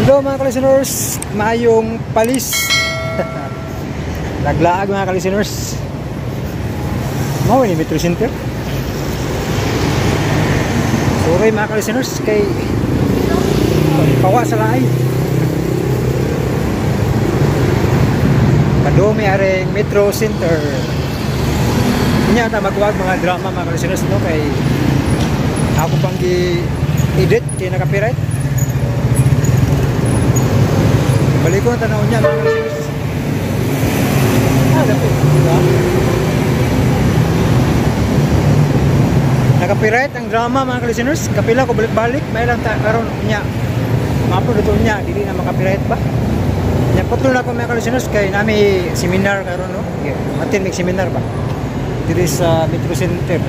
Hello mga ka-listeners, maayong palis. Naglaag mga ka-listeners. Mao ni Metro Center. Sorry mga ka-listeners kay pawa sa laay. Padumi aring Metro Center. Inya ta magwag mga drama mga ka-listeners no kay ako pang gi-edit kay naka-copyright. Balik ko ang tanaw niya mga ka-listeners. Ah, dapit, diba? Naka-copyright ang drama mga ka-listeners. Kapila ko balik-balik, may lang ta karon niya. Ma-upload ito niya, dili na maka-copyright ba? Nya putlo na ko mga ka-listeners kay nami seminar karon no. Atin mig seminar ba? Diri sa Metro Center.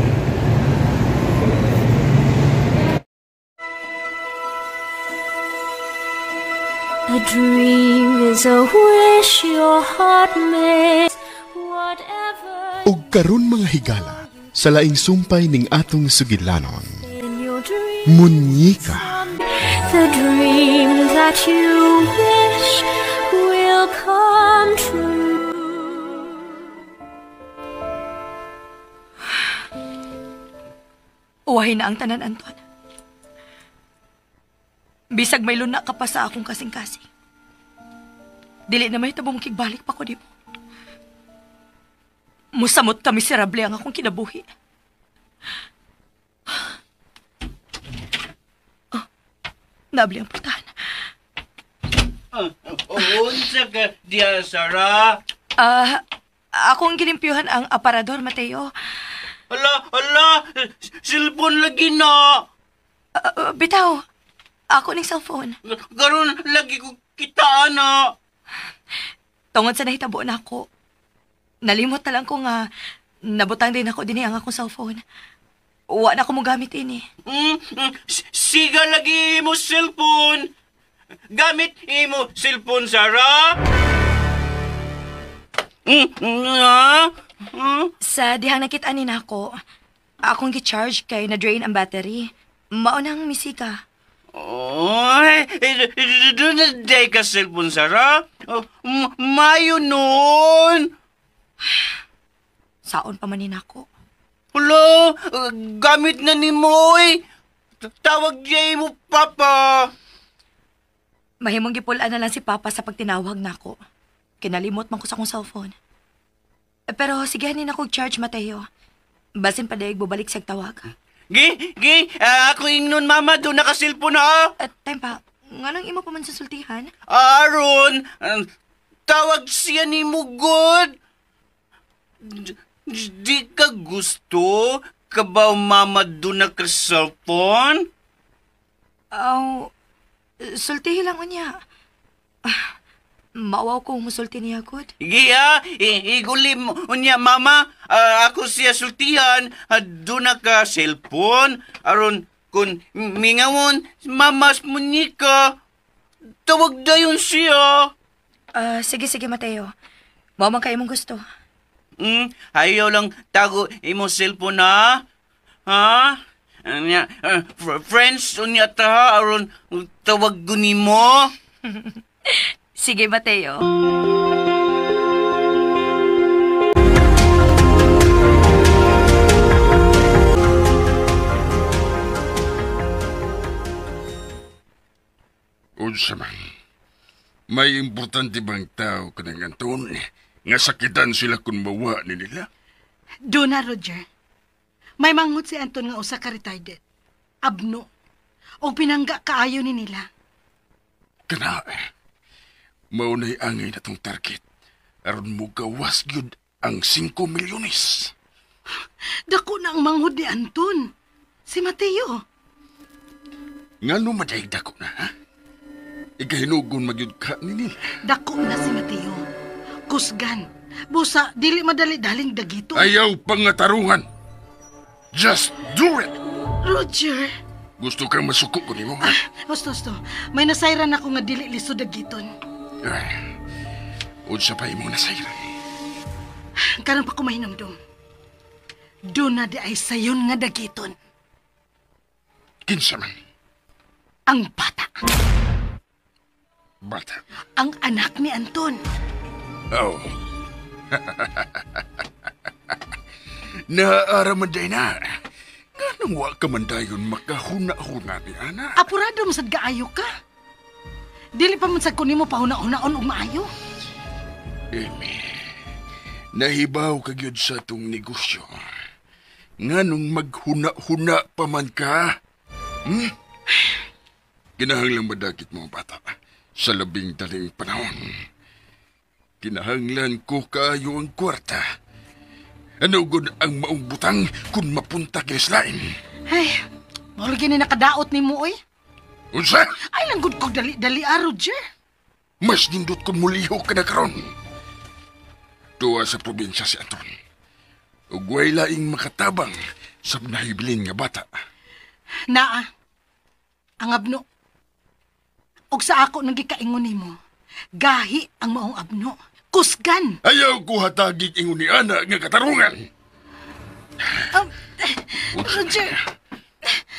A dream is a wish your heart makes. Whatever. Og karon mga higala, sa laing sumpay ning atong sugilanon, Munyika. The dream that you wish will come true. Uwahin na ang tanan, Anton. Bisag may luna ka pa sa akong kasing-kasing. Dili na may tabong kigbalik pa ko di mo. Musamot ka miserable ang akong kinabuhi. Oh, nabli ang putahan. Unsa ka diya, Sarah? Akong gilimpyuhan ang aparador, Mateo. Ala, ala! Cellphone lagi na! Bitaw, ako ning cellphone. Karon lagi ko kita, na. Tungod sa nahitabo na ako, nalimot na lang ko nga nabutang din ako dinhi ang akong cellphone. Wa na ko mo gamit ini. Siga lagi mo cellphone. Gamit imo cellphone, Sarah. Sa dihang nakita ni nako, akong gi-charge kay na-drain ang battery. Maunang misika. Oy, doon na day ka cellphone, Sarah. Mayo nun. Saon pa man ni nako. Hello, gamit na ni Moy. Tawag niya mo, Papa. Mahimong gipulaan na lang si Papa sa pagtinawag nako. Kinalimot man ko sa akong cellphone. Pero sige, ni nako charge, Mateo. Basin pa daig bubalik siyag tawag. Gi, ako ingnon mama, doon naka-cellphone ha. At time pa, nganong imo pa man sa sultihan? Aron, tawag siya ni Mugod. Di ka gusto? Kabaw mama doon naka-cellphone? Aw, sultihi lang unya. Maawaw ko musulti niya, good. Gi ha, igulim unya mama, ako siya sultihan, doon naka-cellphone. Aron, kung mingawon, mamas munika, tawag dayon siya. Sige, Mateo. Mao man kayo mong gusto. Ayaw lang tago imo cellphone ha? Ha? Anya, friends unya ta aron tawag ko nimo. Sige, Mateo. Unsa man, may importante bang tao kanang Anton nga sakitan sila kung mawa ni nila? Doon na, Roger. May manghod si Anton nga usa ka retarded. Abno. O pinangga kaayo ni nila. Kana, maunay angay na tong target. Aron mo gawas gyud ang 5 milyones. Dako na ang manghod ni Anton. Si Mateo. Ngano maday dako na, ha? Ikahinugon magyud ka ni nila. Dako na si Mateo. Kusgan. Busa, dili madali-daling dagito. Ayaw pangatarungan. Just do it! Roger! Gusto kang masuko ko nimo, ha? Gusto. May nasayran ako nga dili lisod dagiton. Unsa pa imo nasayran? Karon pa ko mahinumdum. Doon na di ay sayon nga dagiton. Kinsa man? Ang bata. bata? Ang anak ni Anton. Oh. Naaara man day na. Nganong wa ka man dayon makahuna-huna ni ana? Apurado man sad kaayo ka. Dili pa man sad ko nimo pahuna-hunaon og maayo. Amy, nahibaw ka gyud sa atong negosyo. Nganong maghuna-huna pa man ka? Hmm? Kinahanglan madakit mo ang bata sa labing daling panahon. Kinahanglan ko kaayo ang kwarta. Ano gud ang maong butang kung mapunta kinis lain? Ay, mao lagi ni nakadaot nimo oy. Unsa? Ay lang gud kog dali-dali ah, Roger. Mas nindot kung mulihok ka na karon. Tuwa sa probinsya si Anton. Ug way laing makatabang sa nahibilin nga bata. Naa, ang abno. Og sa ako nang gikaingon nimo, gahi ang maong abno. Kusgan. Ayaw ko hatagig ingon ni ana nga katarungan. Roger,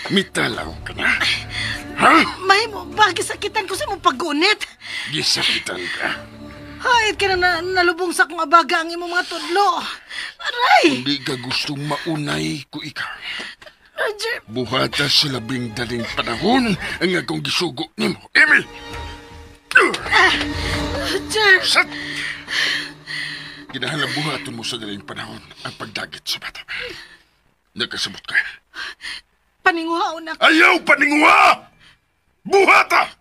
Mitalaw ka na. Ha? mahimo ba gisakitan ko sa imong paggunit? Gisakitan ka. Hay, ka na nalubong sa akong abaga ang imong mga tudlo. Aray! Hindi ka gustong maunay ko ikaw. Roger, Buhata sa labing daling panahon ang akong gisugo nimo. Emil! Roger! Sat! Kinahanglan buhaton mo sa daling panahon ang pagdagit sa bata. Nakasabot ka. Paninguhaon ako. Ayaw paninguha! Buhata!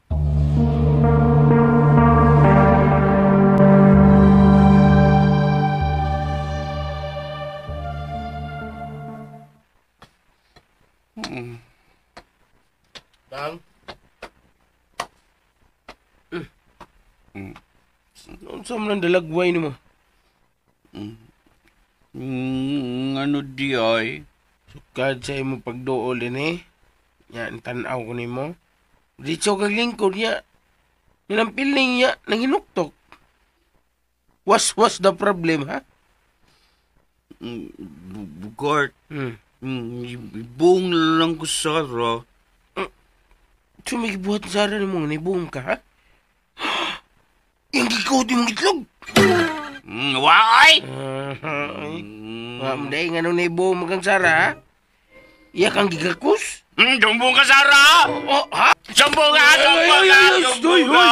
Bang? Unsa man ang dalagway nimo? Ano di ay? Sukad sa imong pagduol din eh. Nya, tan-aw ko nimo. Diretso kag lingkod niya. Nilang piling niya, nang hinuktok. Was the problem, ha? Bugart, ibong lang ko, Sarah. Sumigibuhat Sarah nimo nga nibong ka, ha? Yang gikaw di mong itlog. Why? Wa mo dahil nga nung nibong mo kang Sarah, ha? Iya kang gigakus? Sumbong ka, Sarah! Oh, ha? Sumbong ka! Sumbong ka! Sumbong ka!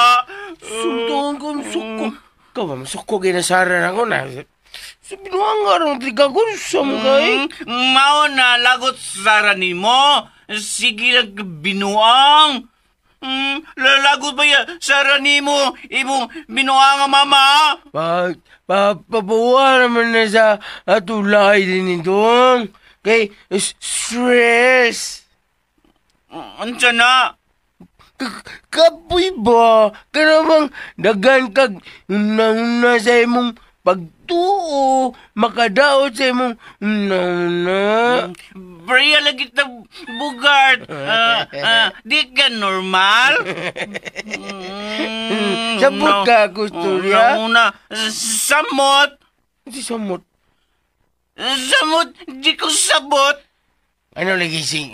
Suntuan ko ang suko. Ikaw ba, masuko kay na Sarah na ko na. Sa binuang nga rin, trigagon sa mga eh. Mao na, lagot Sarah nimo. Sige lang binuang. Lalagot ba ya, Sarah nimo, imong binuang nga mama? Papabuwa naman na sa atulay din itong. Kay stress. Unsa na? Kapoy ba? Kanamang dagan kag una-una sa imong pagtuo, makadaot sa imong una-una. Bria lagi ta Bugart. Di ka normal? Sabot ka, Kusturya. Una, samot. Si samot? Samot, di ko sabot. Ano lagi si...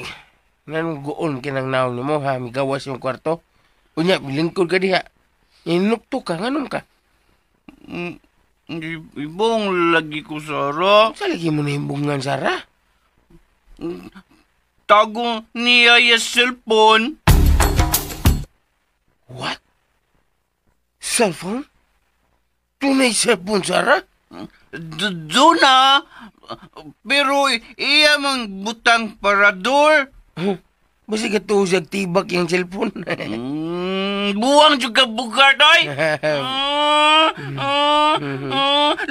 Nanong goon kinang naong nimo ha, migawas yung kwarto. Unya, bilingkod ka diha. Inukto ka, nganong ka? Ibong lagi ko, Sarah. Sa lagi mo na imbungan, Sarah? Tagong niya yung cellphone. What? Cellphone? Tunay cellphone, Sarah? Doon na. Pero iya mang butang parador. Huh? Basta katuo siya tibak yung cellphone. Buwang juga Bugart, oy!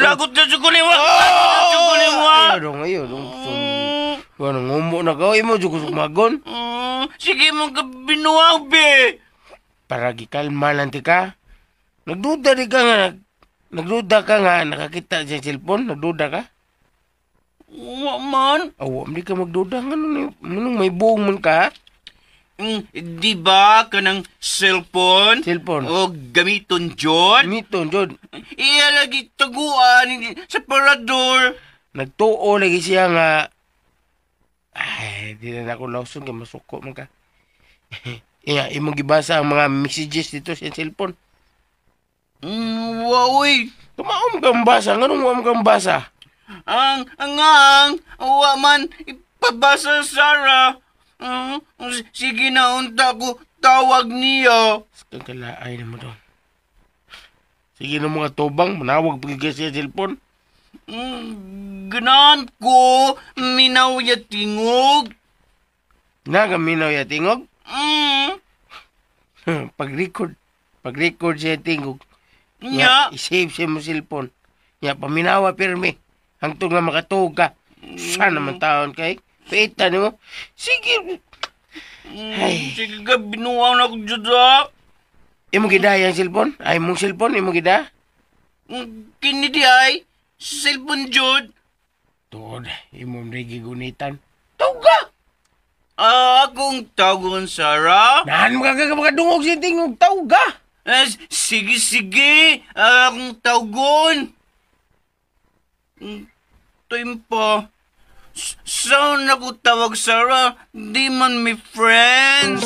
Lagot na siya kuliwa! Ayaw dong, ayaw dong. Ano, ngumo na ka, imo juga sumagon. Sige mong kabinuang, be! Para gikalma lang ti ka. Nagduda di ka nga, nagduda ka nga, nakakita sa cellphone, nagduda ka? Wa man. Awa, hindi ka magduda. Anong may buong man ka? Di ba kanang cellphone? Cellphone. O gamiton, John? Gamiton, John. Iya lagi taguan sa parador. Nagtuo lagi siya nga. Ay, di na ako lauson kaya masuko man ka. Iya, imong gibasa ang mga messages dito sa cellphone. Wa, uy. Tumaom kang basa. Nganong wa kang basa? Ang, wa man ipabasa, Sarah. Sige na, unta ko tawag niya. Kang kalaay na mo doon. Sige na mga tubang, manawag pagigay siya cellphone. Ganahan ko, minaw ya tingog. Nagaminaw ya tingog? Pag-record siya tingog. Nya. I-save siya mo cellphone. Nya, paminawa pirmi. Hangtong nga makatuog ka. Saan naman taon kay? Paita ni mo. Sige. Ay. Sige ka, binuwaw na ko dyan ha. Imo gida yung cellphone? Ay, mong cellphone, imo gida? Kini di ay, cellphone jud. Tuod, imo gigunitan. Tawag! Akong tagon, Sarah. Nahan mo ka makadungog sa tingog, tawag ka! Sige, sige. Akong tagon. Timpa. Saan ako tawag, Sarah? Di man may friends.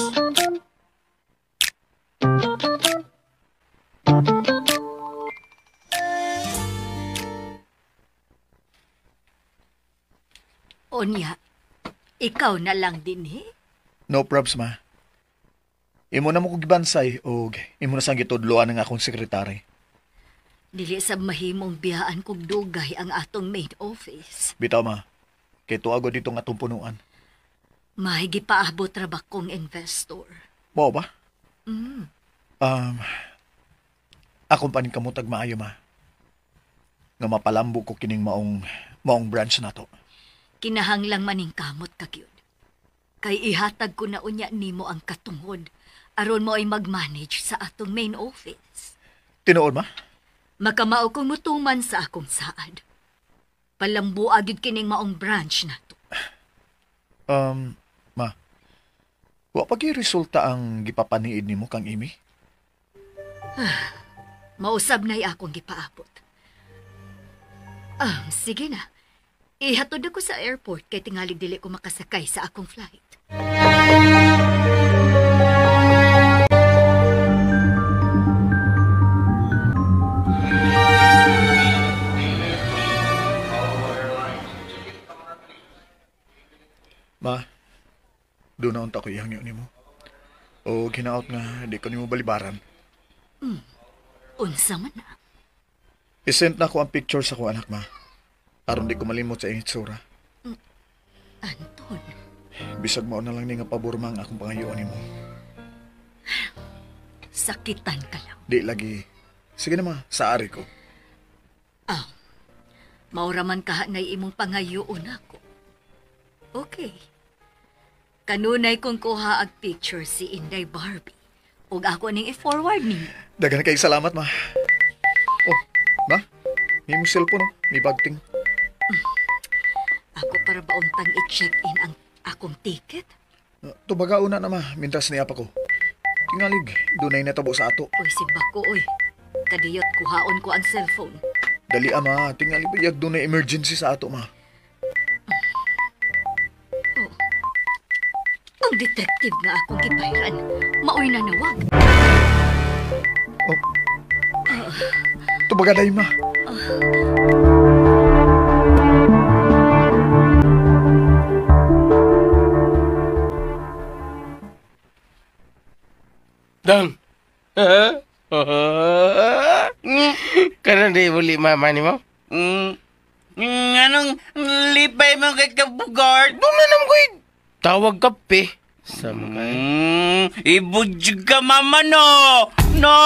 Onya, ikaw na lang din eh. No probs, ma. Imo na mo ko gibansay og imo na sang gitudloan ang akong sekretary. Dili sa mahimong biyaan kog dugay ang atong main office. Bitaw, ma. Kay tuago dito nga atong punuan. Mahigi paabot ra ba kong investor? Mao ba? Akong paningkamotag maayo, ma. Nga mapalambo ko kining maong branch nato. Kinahanglang maning kamot ka gyud. Kay ihatag ko na unya nimo ang katungod aron mo ay mag-manage sa atong main office. Tinuod, ma? Makamao kong mutuman sa akong saad. Palambuag gyud kining maong branch nato. Ma, wa pa gyud resulta ang gipapaniid nimo kang Amy? Mausab na'y akong gipaabot. Sige na. Ihatod ako sa airport kay tingalig dili ko makasakay sa akong flight. Ma, doon na unta ko ihangyo nimo. O ginaot nga di ko nimo balibaran. Unsa man na? I-send na ko ang picture sa ko anak, ma. Aron di ko malimot sa iyang itsura. Anton. Bisag mao na lang ni nga pabor ma ang akong pangayoon nimo. Sakitan ka lang. Di lagi. Sige na ma, sa ari ko. Maura man kaha na imong pangayoon ako. Okay. Kanunay kong kuha ag picture si Inday Barbie. Ug ako ning i-forward nimo. Daghan kay salamat, ma. Oh, ma? May mong cellphone, oh. May bagting. Ako para bauntang i-check-in ang akong ticket? Tubaga una na, ma. Mintras niya pa ko. Tingalig, dunay natabo sa ato. Uy, si Bako, uy. Kadiyot, kuhaon ko ang cellphone. Dali, ama. Tingalig, bayag dunay emergency sa ato, ma. Oh. Ang detective nga akong gibayran. Maoy na nawag. Oh. Tubaga day, ma. Dang. Kanan di uli mama ni mo? Anong lipay mo kay Kabugart? Doon na naman ko'y tawag kape. Sa mga Ibudyag ka, mama, no! No!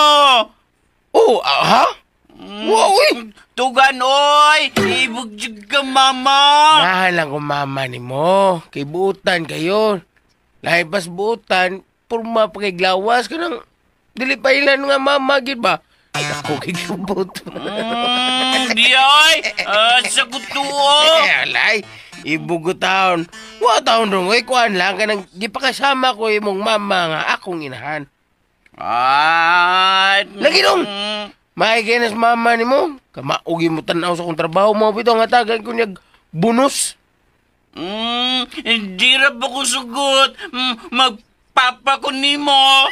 Oh, ha? Wow, uy! Tugan, oy! Ibudyag ka, mama! Nahalang ko mama ni mo. Kay buutan kayo. Lahi pas buutan, purma pa kay glawas ka nang dili pa ilan nga mama, gid ba? Ako kay kubot. Di ay! Sa kutuo! Alay, ibugo taon. Wa taon dong, oy, kuan lang ka nang gipakasama ko imong mama nga akong inahan. Ay! Lagi dong! Maigay na sa mama ni mo. Kamaugi mo tanaw sa akong trabaho mo. Bito nga tagan ko niyag bonus. Di ra ba ko sugot? Magpapa ko nimo.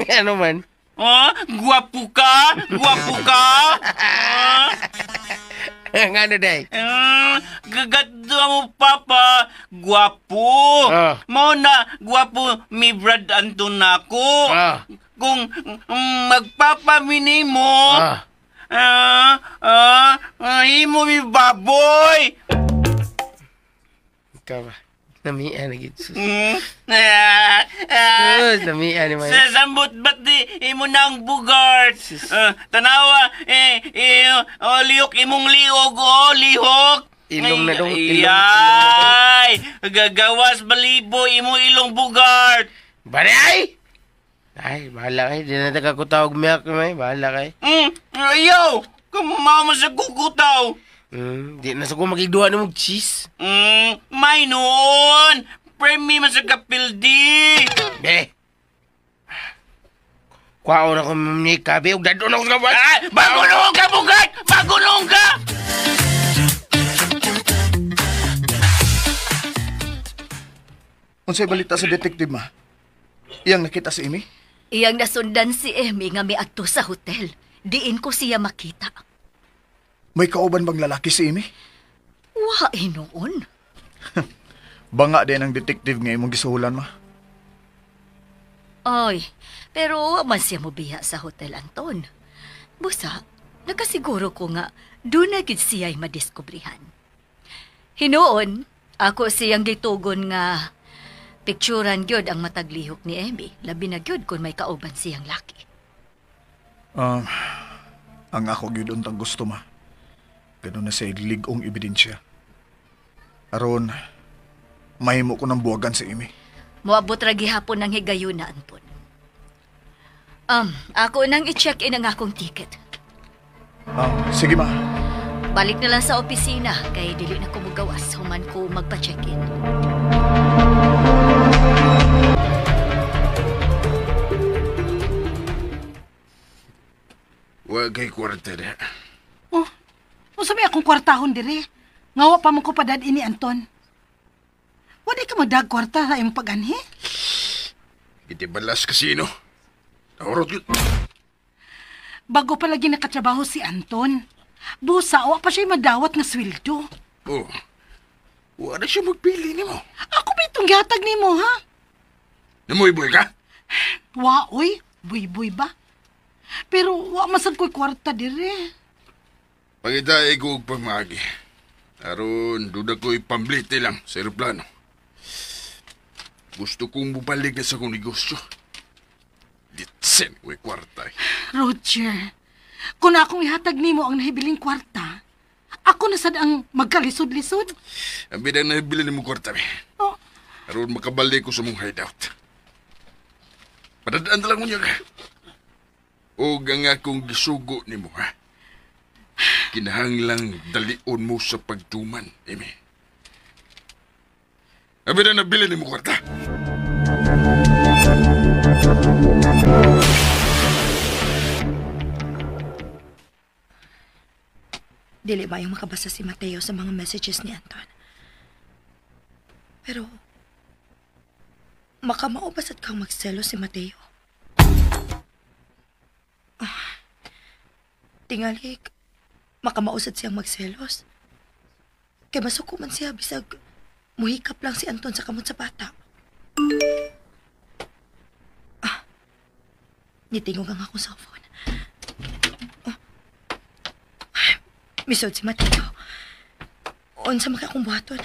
Ano man? Oh, guwapo ka? Guwapo ka? Ngano day? Gagadto mo, Papa. Guwapo. Mao na, guwapo mi Brad Anton nako. Kung magpapamini mo, himo mi baboy. Ikaw ba? Namian na gid. Sus, namian ni man. Sa sambot ba't di imo nang bugart? Tanawa, lihok imong liog, oh, lihok. Ilong na dong, ilong. Ay, gagawas balibo imo ilong bugart. Bari ay! Ay, bahala kay. Di na tagakutawag miyak, may. Bahala kay. Ayaw! Kumama sa kukutaw. Di na sa ko magigduha na mong cheese. May noon! Premi man sa kapildi! Be! Kuha na ko ni Kabi ug dadon ako sa kawan. Ah, bago noon ka, Bugart! Bago noon ka! Unsay balita sa detective, ma? Iyang nakita si Amy? Iyang nasundan si Amy nga miadto sa hotel. Diin ko siya makita. May kauban bang lalaki si Amy? Wa noon. Banga din ang detective nga imong gisuhulan, ma. Ay, pero wa man siya mobiya sa hotel, Anton. Busa, nakasiguro ko nga doon na gid siya'y madiskubrihan. Hinuon, ako siyang gitugon nga picturan gyud ang mataglihok ni Amy. Labi na gyud kung may kauban siyang laki. Ang ako gyud untang gusto, ma. Ganun na siya lig-ong ebidensya. Aron, mahimo ko ng buwagan si Amy. Moabot ra gihapon ng higayuna, Anton. Ako nang i-check-in ang akong ticket. Sige, ma. Balik na lang sa opisina kay dili na ko mugawas human ko magpa-check-in. Wa kay kwarta na. Oh, unsa may akong kwartahon dire? Ngawa pa mo ko padad ini, Anton. Wa di ka magdag kwarta sa imong pag-anhi? Iti balas kasino. Naurot yun. Bago pa lagi nakatrabaho si Anton. Busa, wa pa siya madawat nga sweldo. Oh, wa na siya magpili nimo. Ako ba itong gihatag nimo, ha? Namuy-buy ka? Wa, oy. Buy-buy ba? Pero wa masad ko'y kwarta dire. Pangita ko og pamaagi. Aron, duda ko'y pamblite lang sa aeroplano. Gusto kong bubalik na sa akong negosyo. Litsen ko'y kwarta. Roger, kung akong ihatag nimo ang nahibiling kwarta, ako na sad ang magkalisod-lisod. Ang bidang nahibili nimo kwarta, be. Oh. Aron makabalik ko sa mong hideout. Padadaan na lang mo niya ka. O ang akong gisugo nimo, ha? Kinahanglang dalion mo sa pagtuman, Amy. Abi na nabili nimo kwarta. Dili ba yung makabasa si Mateo sa mga messages ni Anton? Pero, makamao basta't kang magselo si Mateo. Tingalik, makamausad siyang magselos. Kay masuko man siya bisag muhikap lang si Anton sa kamot sa bata. Nitingog ang akong cellphone. Misod si Mateo. Unsa man kay akong buhaton?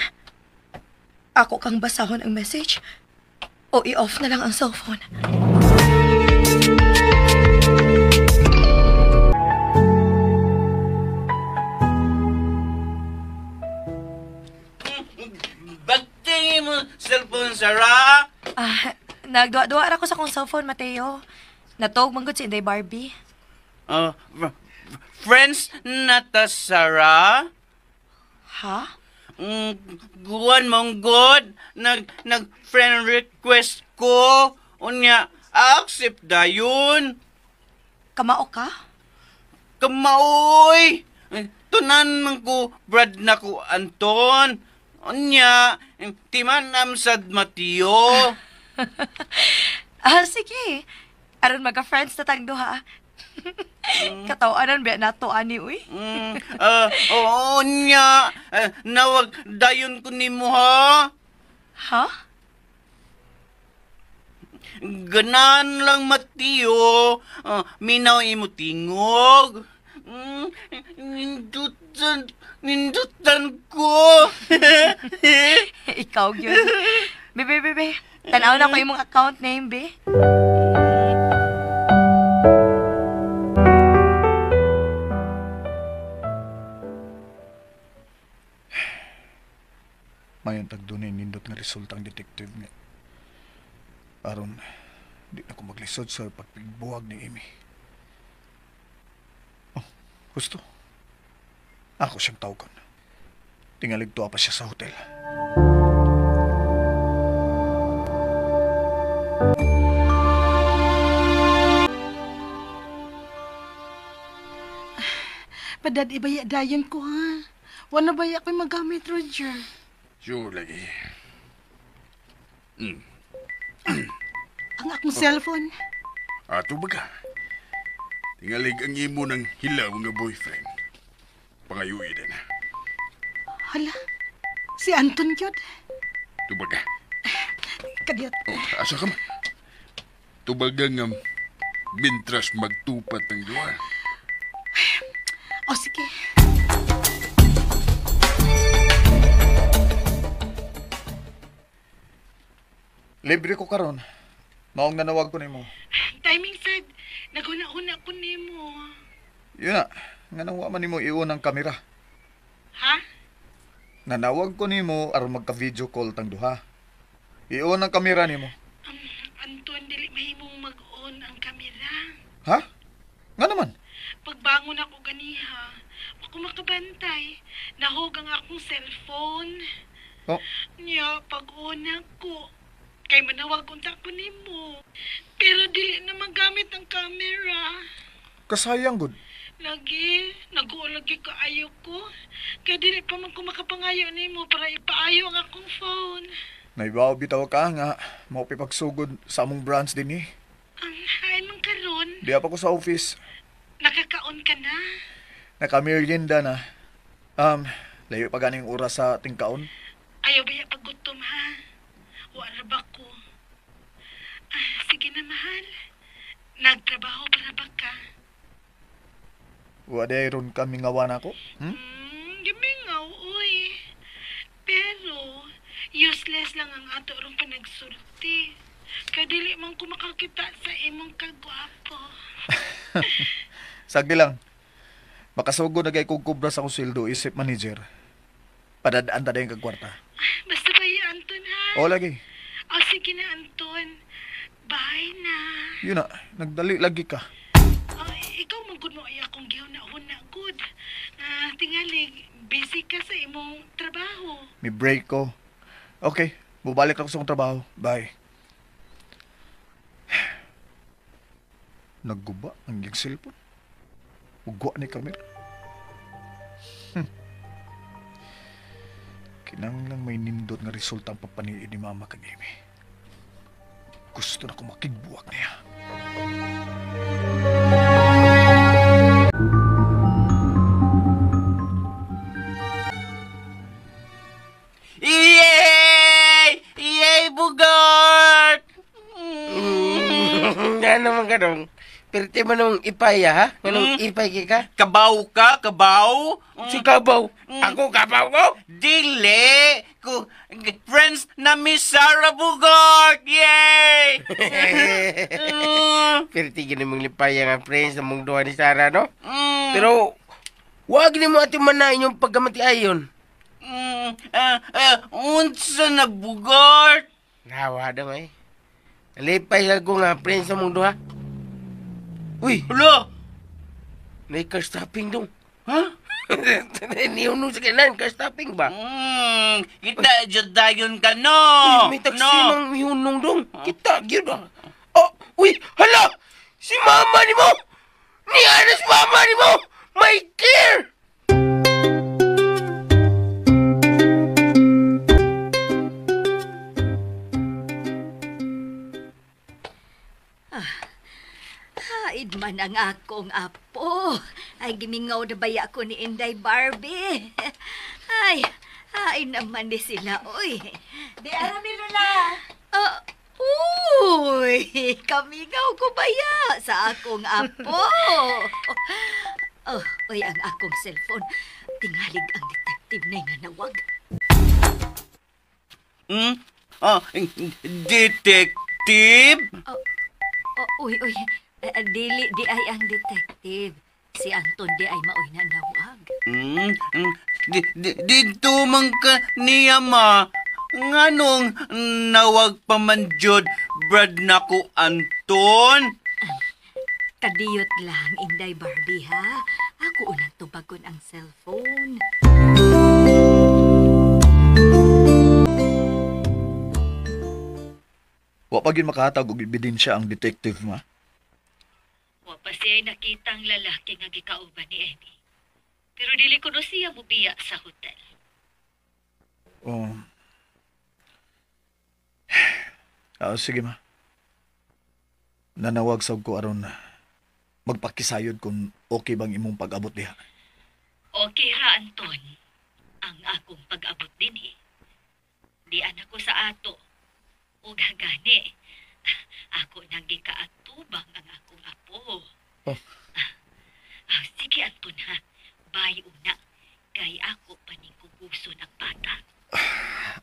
Ako kang basahon ang message o i-off na lang ang cellphone. Bagtingin mo cellphone, Sarah? Nagduwa-duwa ra ko sa akong cellphone, Mateo. Natog man gud si Inday Barbie. Friends na ta, Sarah? Ha? Guwan mong good. Nag-friend request ko. Unya, accept dayon. Kamao ka? Kamaoy! Tunan man ko, Brad na ko, Anton. Unya, timan amsad Mateo. Sige. Aron magka-friends na tang duha. Katawanan ba nato ani uy? Oo niya. Nawag dayon ko nimo ha. Ha? Ganan lang Mateo. Minaw imo tingog. Nindutan ko. Ikaw gyud. Bebe, bebe. Tan-aw na ko imong account name, be. Mayon tag dunay nindot nga resulta ang detective nga. Aron, di na ko maglisod sa pagpigbuwag ni Amy. Oh, gusto. Ako siyang tawgon. Tingalig tuwa pa siya sa hotel. Padad ibaya dayon ko ha. Wala ba ako'y magamit, Roger? Sure lagi. Ang akong cellphone. Ato ba ka? Tingalig ang imo ng hilaw nga boyfriend. Pangayuin din. Hala, si Anton yun. Tubaga. Kadiyot. Oh, asa ka man? Tubaga nga mintras magtupat ang duha. O sige. Libre ko karon. Maong nanawag ko nimo. Timing sad. Naghuna-huna ko nimo. Yun na. Nga nang wa man nimo iyon ang kamera. Ha? Nanawag ko nimo aron magka-video call tang duha. Iyon ang kamera nimo. Anton, dili mahimong mag-on ang kamera. Ha? Nga naman? Pagbangon ako ganiha, ako makabantay. Nahog ang akong cellphone. Oh. Nya, pag-on ako, kay manawag unta ko nimo. Pero dili na magamit ang camera. Kasayang gud. Lagi, nag-uulagi ka ayo ko. Kay dili pa man ko makapangayo nimo para ipaayo ang akong phone. Naibaw bitaw ka nga mao pagsugod sa among branch dinhi. Ang hain man karon, Diya pa ko sa office. nakakaon ka na. Nakamerienda na. Layo pa ganing oras sa tingkaon. Ayaw ba ya paggutom ha? Wala ba ko? Sige na mahal. Nagtrabaho para ba ka? Wa day ron kami ngawan ako. Gimingaw, uy. Pero, useless lang ang ato rong panagsulti. Kay dili man ko makakita sa imong kagwapo. Sagdi lang. Makasugod na kay kog kubra sa akong sweldo isip manager. Padadaan ta dayon kag kwarta. Basta ba ya, Anton, ha? O lagi. O sige na, Anton. Bye na. Yun na, nagdali lagi ka. Ikaw man gud mo ay akong gihuna-huna gud. Tingali, busy ka sa imong trabaho. May break ko. Okay, bubalik ako sa akong trabaho. Bye. Nagguba ang iyang cellphone. Ugwa ni kamera. Kinanglang may nindot nga resulta ang papaniid ni Mama kag Amy. Gusto na ko makigbuwak niya. Yay! Yay, Bugart! Nga naman ka dong. Perti mo nung ipay, ha? Nganong ipay kay ka? Kabaw ka? Kabaw? Si kabaw. Ako kabaw ko? Dili! Friends na Miss Sarah Bugart! Yay! Perti gini mong lipaya nga friends na mong duha ni Sarah, no? Pero, wag ni mo ati manain yung pagkamati ayon. Unsa na Bugart? Nawa daw eh. Lipay lang ko nga friends na mong duha. Uy! Hala! May car stopping dong. Ha? Niuno sa kailan, car stopping ba? Kita jud dayon ka no. Uy, may taxi no. mang mihunong dong. Kita, gyud ah. Oh, uy, hala! Si mama ni mo! Ni Anas mama ni mo! My care! naman ang akong apo. Ay, gimingaw na baya ko ni Inday Barbie. Ay, ay naman ni sila, oy. Di arami, Lola. Uy, kamingaw ko baya sa akong apo. Oh, uy, ang akong cellphone. Tingalig ang detective na nanawag. Hmm? Oh, detective? Oh, uy, uy. Dili, di ay ang detective. Si Anton di ay maoy nanawag. Dito man ka niya, ma. Nganong nawag pa man jud, Brad nako, Anton? Kadiyot lang, Inday Barbie, ha? Ako unang tubagon ang cellphone. Wa pa gyud makahatag og ebidensya ang detective, ma. Wa pa siya'y nakitang lalaki nga gikauban ni Amy. Pero dili kuno siya mubiya sa hotel. Oh. Sige, ma. Nanawag sa ko aron magpakisayod kung okay bang imong pag-abot diha. Okay ra, Anton. Ang akong pag-abot din eh. Dian ako sa ato. O gagani. Ako nang gikaatubang ang akong apo. Oh. Sige, Anton, ha. Bye una. Kay ako paning kukuson ang bata.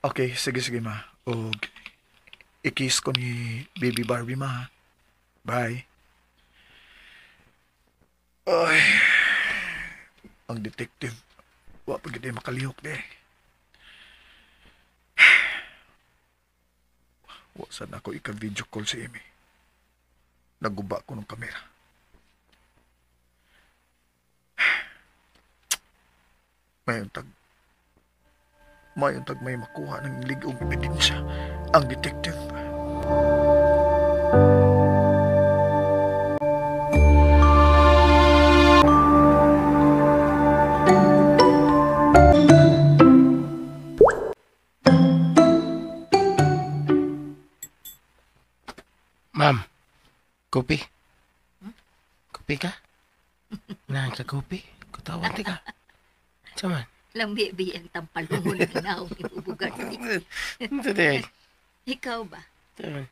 Okay, sige, ma. Og i-kiss ko ni Baby Barbie, ma. Bye. Ay, ang detective, wa pa gid makalihok di. Wa sad ako ika-video call si Amy. Naguba ko ng kamera. Mayon tag may makuha ng ligong ebidensya ang detective. Ma'am, kopi. Kopi ka? Naan ka kopi? Kutawan ti ka. Saman? Lambi-bi ang tampalungon ng naong ibubugan. Ito. Ikaw ba? Saman?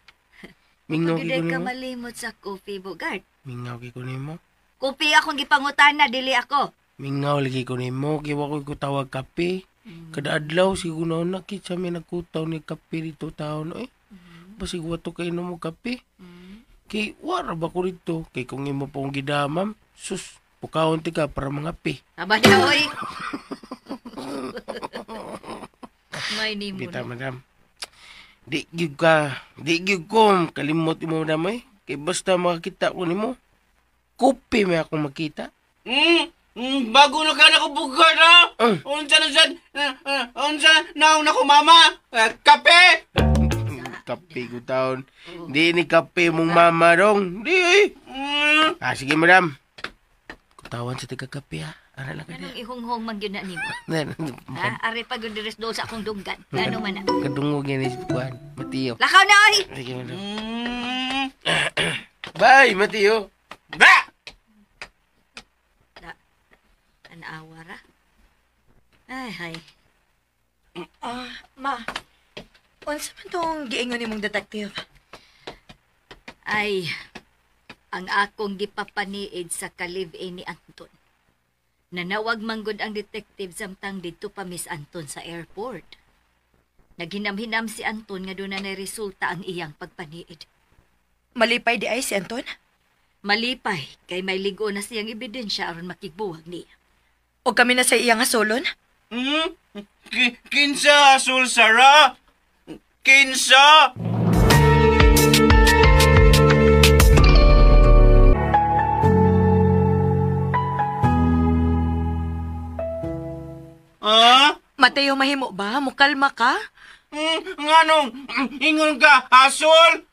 Mingaw Pagod ko ka nimo. malimot sa coffee, Bugart. Mingaw ko nimo. Kopi akong gipangutana, dili ako. Mingaw lagi ko nimo. Kiwa ko kutawag kape. Kada adlaw, siguro na kitsa may nagkutaw ni kape dito taon. Eh, basig wato kayo mo kape. Kay, wara ba ko rito? Kay kung imo pong gidamam, sus, pukawon ti ka para mga pe. Aba na, oy. May nimo Bita, na. madam. Di gyud ka, di gyud ko kalimot imo, madam, eh. Kay basta makakita ko nimo, kopi may akong makita. Bago na ka na ko bugad, ha? Unsa na sad, unsa naong na ko, mama? Kape! Kape ko taon. Di ni kape mong mama dong. Di, eh. Sige, madam. Kutawan sa taga-kape, ha? Ara lang ka Anong ihunghong man gyud na nimo? niya. Ha? Ari pa gyud diri sa akong dunggan. Ano man na? Kadungog yan is kuan, Mateo. Lakaw na, oy! Sige, madam. Bye, Mateo. Ba! Anawa ra. Ay, hay. Ma, unsa man tong giingon nimong detective? Ay, ang akong gipapaniid sa ka-live-in ni Anton. Nanawag manggod ang detective samtang didto pa Miss Anton sa airport. Naghinam-hinam si Anton nga doon na resulta ang iyang pagpaniid. Malipay di ay si Anton? Malipay kay may ligo na siyang ebidensya aron makigbuwag niya. O kami na sa iyang asolon? Kinsa, Asul Sara? Kinsa? Ah? Mateo, mahimo ba? Mukalma ka? Nganong ingon ka, Asul?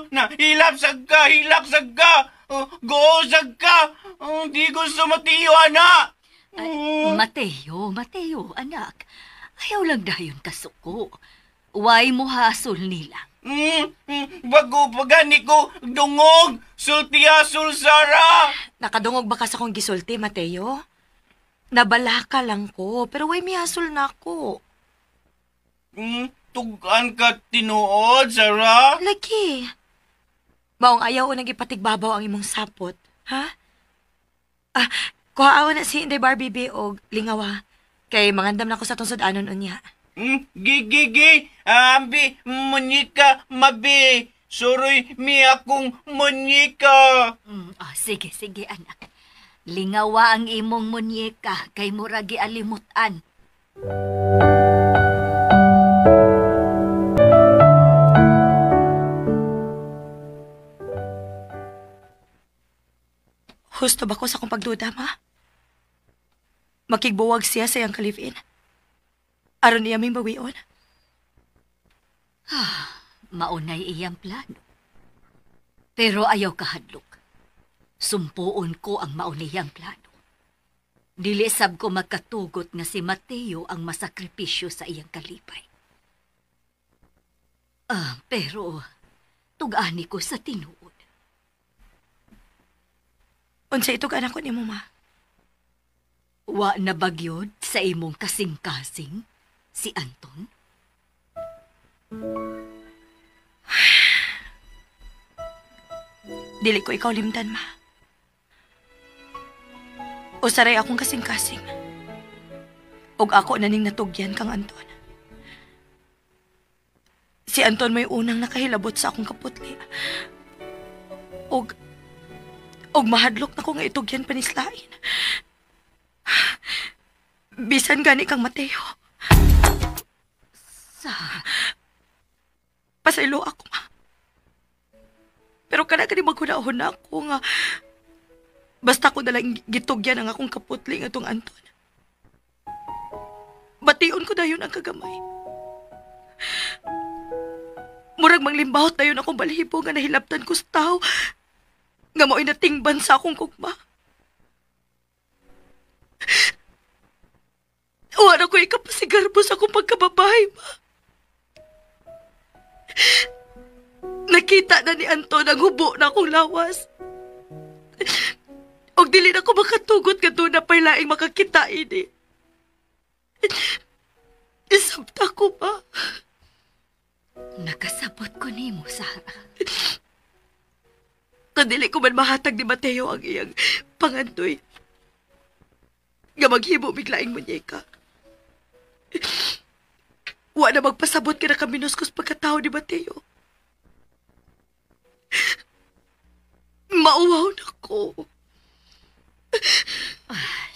Na hilap sag ka, hilak sag ka, go sag ka. Di gusto Mateo, ana. Ay, Mateo, Mateo, anak. Ayaw lang dayon kasuko. Way mo hasol nila. Bago pa gani ko dungog, sulti-asul, Sarah. Nakadungog ba ka sa kong gisulti, Mateo? Nabalaka lang ko, pero way mihasol na ako. Tugan ka tinuod, Sarah? Lagi. Maong ayaw o nagipatigbabaw ang imong sapot, ha? Ah, kuhaawa na si Inday Barbie B og lingawa. Kay mangandam na ko sa tong sudanon unya. Gigigi, ambi, munyika, mabi. Suroy mi akong munyika. Sige, sige, anak. Lingawa ang imong munyika kay muragi alimutan. Husto ba ko sa akong pagduda, ma? Makigbuwag siya sa iyang kalivin. Aron niya may bawion. Maunay iyang plano. Pero ayaw kahadlok. Sumpuon ko ang maunayang plano. Dili sab ko magkatugot nga si Mateo ang masakripisyo sa iyang kalipay. Pero tug-ani ko sa tinuod. Unsa itog anak ko nimo, ma? Wa na bagyod sa imong kasing-kasing si Anton? Dili ko ikaw limtan, ma. Usaray akong kasing-kasing. Og ako na ning natugyan kang Anton. Si Anton may unang nakahilabot sa akong kaputli. Og mahadlok na ko nga itugyan panislain. Bisan gani kang Mateo. Sa... Pasaylo ako, ma. Pero kana kani maghuna-huna ako nga basta ko nalang gitugyan ang akong kaputli nga tong Anton. Bation ko dayon ang kagamay. Murag manglimbahot dayon akong balhibo nga nahilabtan ko sa tao nga mao'y natingban sa akong kugma. Wala ko ikapasigarbo sa akong pagkababae, ma. Nakita na ni Anton ang hubo na akong lawas. Og dili na ko makatugot nga doon na pa'y laing makakita ini. Isabta ko ba? Nakasabot ko nimo, Sarah. Kung dili ko man mahatag ni Mateo ang iyang pangandoy, nga maghimo biglaing munyeka. Wa na magpasabot ka na kaminuskos pagkatao ni Mateo. Mauwaw na ko.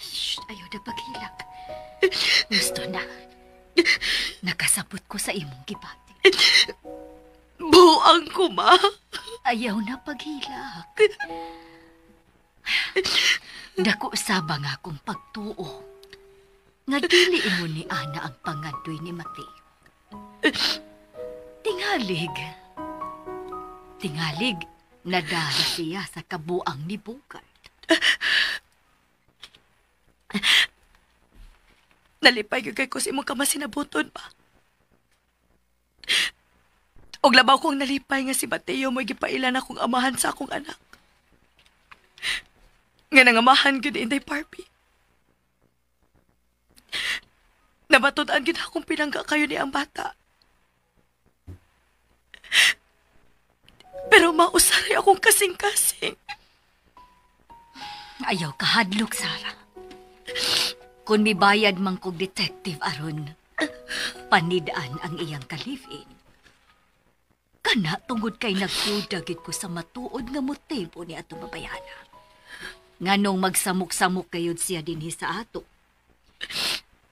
Shh, ayaw na paghilak. Gusto na. Nakasabot ko sa imong gibati. Buang ko, ma. Ayaw na paghilak. Dako saba nga akong pagtuo. Nga dili imo ni Ana ang pangandoy ni Mateo. Tingalig. Tingalig, nadara siya sa kabuang ni Bogart. Nalipay gyud kay ko sa imong kamasinabuton pa. Og labaw kong nalipay nga si Mateo mo'y gipailan akong amahan sa akong anak. Nga nangamahan gyud Inday Barbie. Nabatud-an gyud akong pinangga kayo ni ang bata. Pero mausaray akong kasing-kasing. Ayaw kahadlok, Sarah. Kung mibayad man kog detective aron, panidaan ang iyang kalivin. Kana tungod kay nagduda gid ko sa matuod nga motibo ni atong babayana. Nganong magsamok-samok kayod siya dinhi sa ato.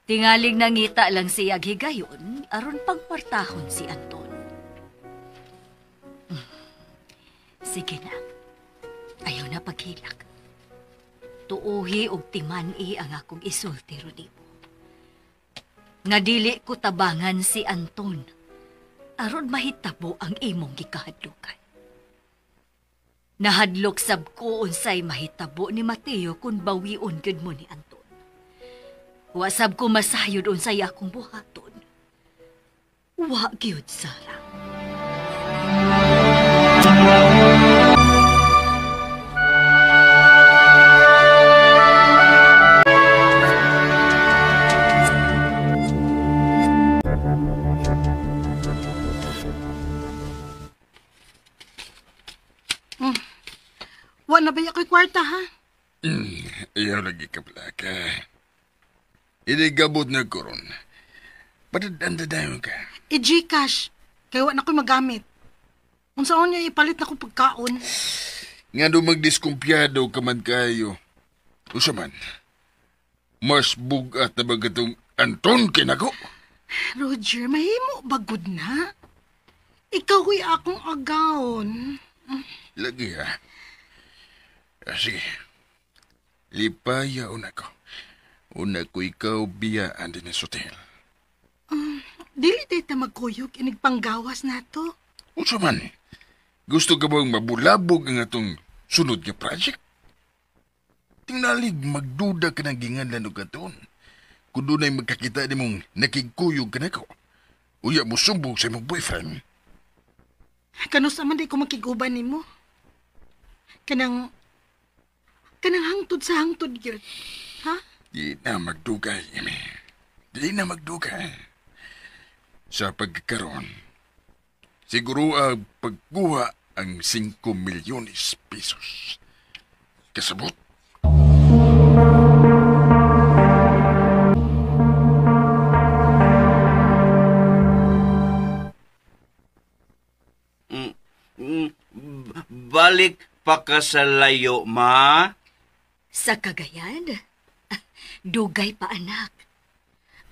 Tingaling nangita lang siya higayon aron pagpartahon si Anton. Sige na. Ayaw na paghilak. Tuuhi og timan-i ang akong isulti ron nimo. Nga dili ko tabangan si Anton aron mahitabo ang imong gikahadlukan. Nahadlok sab ko unsay mahitabo ni Mateo kung bawion gyud mo ni Anton. Wa sab ko masayod unsay akong buhaton. Wa gyud, Sarah. Wa na ba ako'y kwarta, ha? Iyaw lagi ka plaka. Inigabot na ko ron. Patadanda ka. I-Gcash. Kaya wa na ko'y magamit. Unsaon niya ipalit na kong pagkaon. Nga do magdiskumpiyado ka man kayo. Usa man, mas bugat na ba katong Anton kinako? Roger, mahimo bagod na. Ikaw ko'y akong agaon. Lagi ha. Sige. Lipaya una ko. Una ko ikaw biyaan din sa hotel. Dili tayo ta magkuyog inigpanggawas na to. Unsa man? Gusto ka bang mabulabog ang atong sunod nga project? Tingnalig magduda ka ng ginganlan og katon. Kung doon ay magkakita ni mong nakigkuyog ka na ko. Uya mo sumbong sa imong boyfriend. Kanus man di ko makiguban nimo. Kanang hangtod sa hangtod gyud. Ha? Di na magdugay, Amy. Di na magdugay. Sa pagkakaroon, siguro ang pagkuha ang 5 milyones pesos. Kasabot? Balik pa ka sa layo, ma? Sa Cagayan? Dugay pa, anak.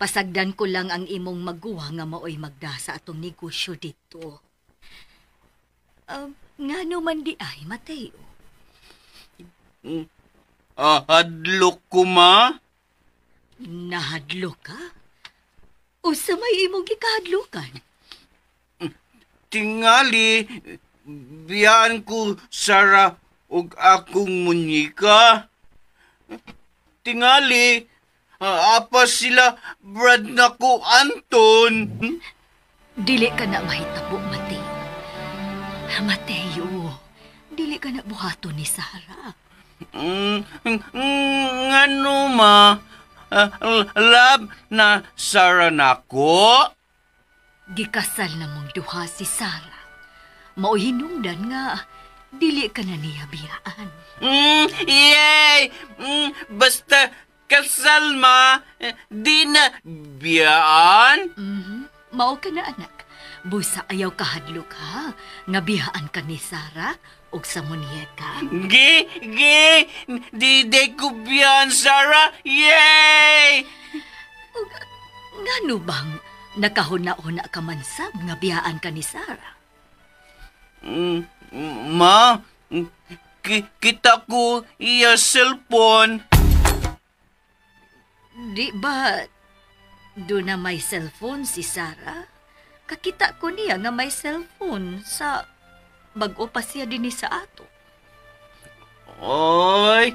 Pasagdan ko lang ang imong maguwa nga maoy magda sa atong negosyo dito. Ngano man di ay, Mateo? Hadlok ko, ma? Nahadlok ka? Usa may imong gikahadlokan? Tingali, biyaan ko Sarah og akong munyika. Tingali, apa sila Brad na ko Anton. Dili ka na mahitabo, Mateo. Mateo, dili ka na buhaton ni Sarah. Ngano ma? Love na Sarah nako? Gikasal na mong duha si Sarah. Mao'y hinungdan nga, dili ka na niya biyaan. Yay! Basta kasal ma, di na biyaan? Mao ka na, anak. Busa ayaw kahadlok ha, nga biyaan ka ni Sarah og sa munyeka. Gi! Di ko biyaan, Sarah! Yay! Ug ngano bang nakahuna-huna ka man sab nga biyaan ka ni Sarah? Ma, kita ko iya cellphone. Di ba doon na may cellphone si Sarah? Kakita ko niya nga may cellphone sa bag-o pa siya din sa ato. Oy,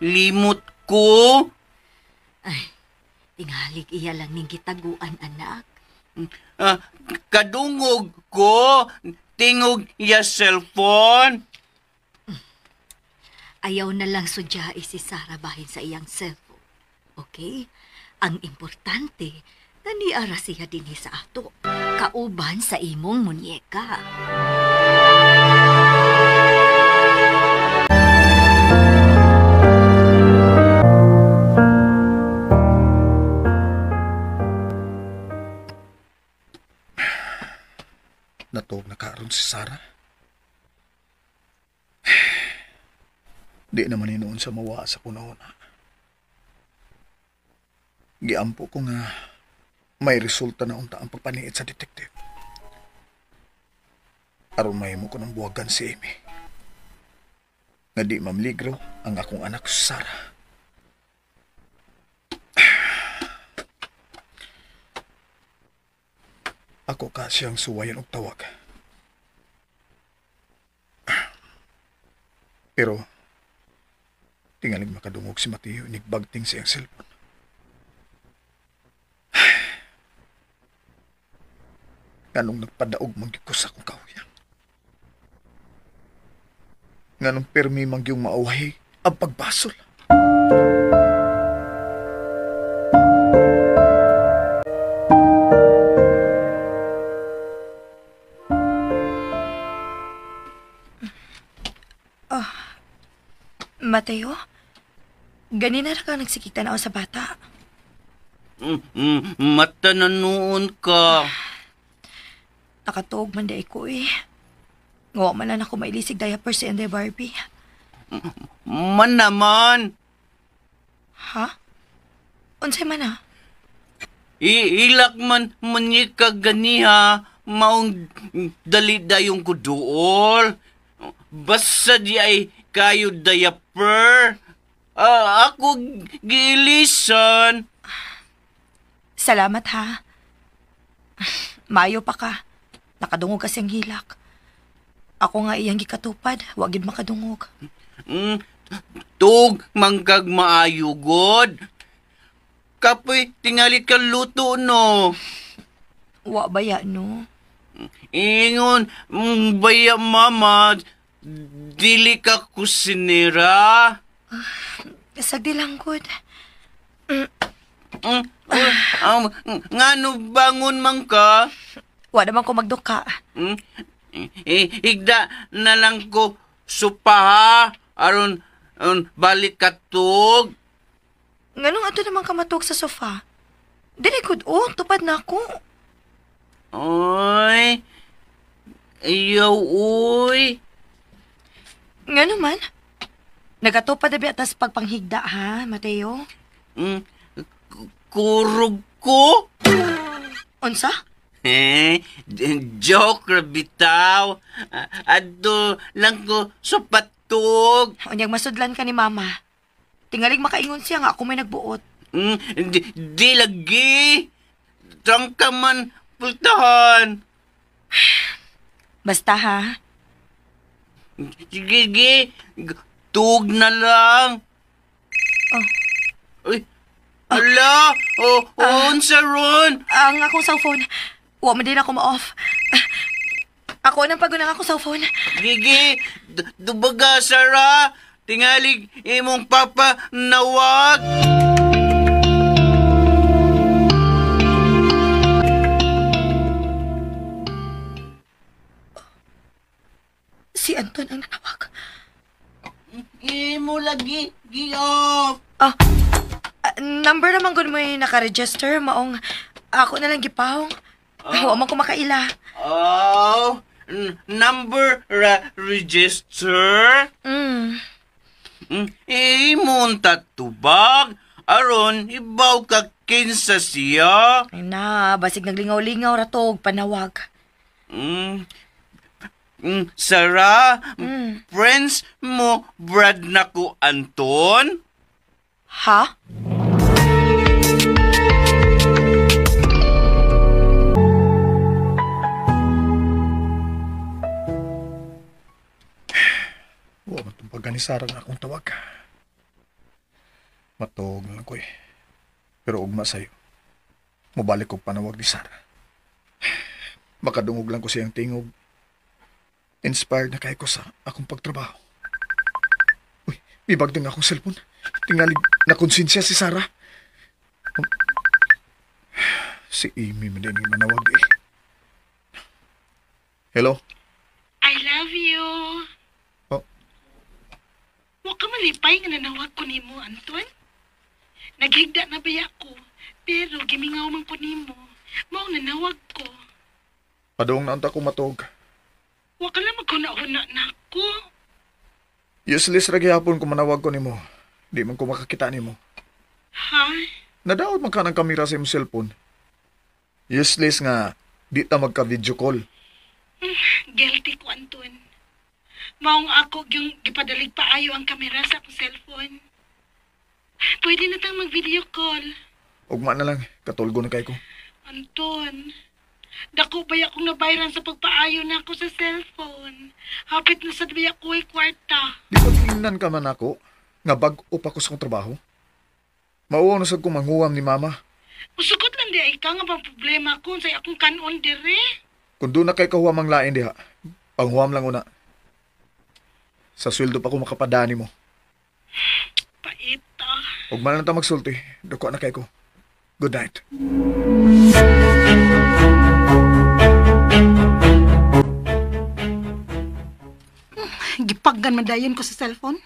limot ko. Ay, tinghalik iya lang ning gitaguan, anak. Kadungog ko, tingog iya cellphone. Ayaw na lang sudyai si Sarah bahin sa iyang cellphone. Okay? Ang importante, naniara siya dinhi sa ato. Kauban sa imong munyeka. Natuog na karon si Sarah. Di naman inoon sa mawa sa kunauna. Giampo ko nga may resulta na unta ang pagpaniit sa detective. Aron mahimo ko ng buwagan si Amy. Nga di mamligro ang akong anak si Sarah. Ako ka siyang suwayan og tawag. Pero tingalig makadungog si Mateo inigbagting siyang cellphone. Anong nagpadaog mangyud ko sa akong kauyang. Nganong permi mangyong maaway ang pagbasol. Oh, Mateo, ganina ra ka nagsikita na ako sa bata. Mata na noon ka. Nakatuog man di ko eh. Ngawa man lang ako mailisig diaper si Inday Barbie. Man naman. Ha? Unsay man ah? Ilak man manika ganiha, maong dali dayong kuduol. Basta di ay kayo diaper. Ako giilisan. Salamat ha. Maayo pa ka. Nakadungog kasi ang hilak. Ako nga iyang gikatupad, wa gid makadungog. Tug mangkag maayo god. Kapoy tingalit ka luto no. Wa baya no. Ingon baya mama, dili ka kusinera. Sagdi lang gud. Ngano bangon man ka? Wa naman ko magduka. Higda na lang ko supa ha. Aron balik katug. Nganong ato naman ka matug sa sofa? Dili gud oh, tupad na ako. Oy. Ayaw, oy. Ngano man? Nagatupad na biya tas pagpanghigda ha, Mateo? Kurog ko? Unsa? Joke ra bitaw. Adto lang ko sa patug. Unyag masudlan ka ni mama. Tingalig makaingon siya nga ako may nagbuot. Di lagi. Trangka man pultahan. Basta ha. Sige, tug na lang. Oh. Uy, ala, oh, unsa ron? Ang akong cellphone. Wa man din ako ma-off. Ako nang pagunang akong cellphone. Gigi, dubaga, Sarah. Tingalig imong papa nawag. Si Anton ang nanawag. Imo lagi, gi-off. Number naman gud mo yung nakaregister. Maong ako na lang gipahong. Wa man ko makaila. Oh, number register? Imong tatubag. Aron, ibaw ka kinsa siya. Ay na, basig naglingaw-lingaw ra to og panawag. Sarah, friends mo, Brad na ko, Anton? Ha? Wa man tong pagganisara nga akong tawag. Matog na lang ko eh. Pero ugma sa'yo. Mubalik kong panawag ni Sarah. Makadungog lang ko siyang tingog. Inspired na kay ko sa akong pagtrabaho. Uy, ibag din akong cellphone. Tingalig na konsensya si Sarah. Si Amy man din yung manawag eh. Hello? I love you. Oh. Wa ka malipay nga nanawag ko nimo, Anton. Naghigda na baya ko, pero gimingaw man ko nimo. Mao nanawag ko. Padung na unta ko matog. Wa ka lang maghuna-huna na ako. Useless ra gihapon kung manawag ko nimo. Di man ko makakita nimo. Ha? Nadaot man ka ng kamera sa imong cellphone. Useless nga di ta magka-video call. Guilty ko, Anton. Maong ako yung gipadalig paayo ang kamera sa akong cellphone. Pwede na tang mag-video call. Ugma na lang, katulgo na kay ko. Anton, dako ba akong nabayran sa pagpaayo na ako sa cellphone? Hapit na sa biya ko ay kwarta. Di ba tingnan ka man ako nga bag-o pa ko sa akong trabaho? Mauwaw na sad ko manghuwam ni mama. Usugot lang di ay ka nga bang problema ko sa akong kanon dire. Kung doon na kay kahuwam ang lain diha, panghuwam lang una. Sa sweldo pa ko makapadani mo. Pait ah. Ug man lang ta magsulti, duko na kay ko. Good night. Gipaggan man dayon ko sa cellphone.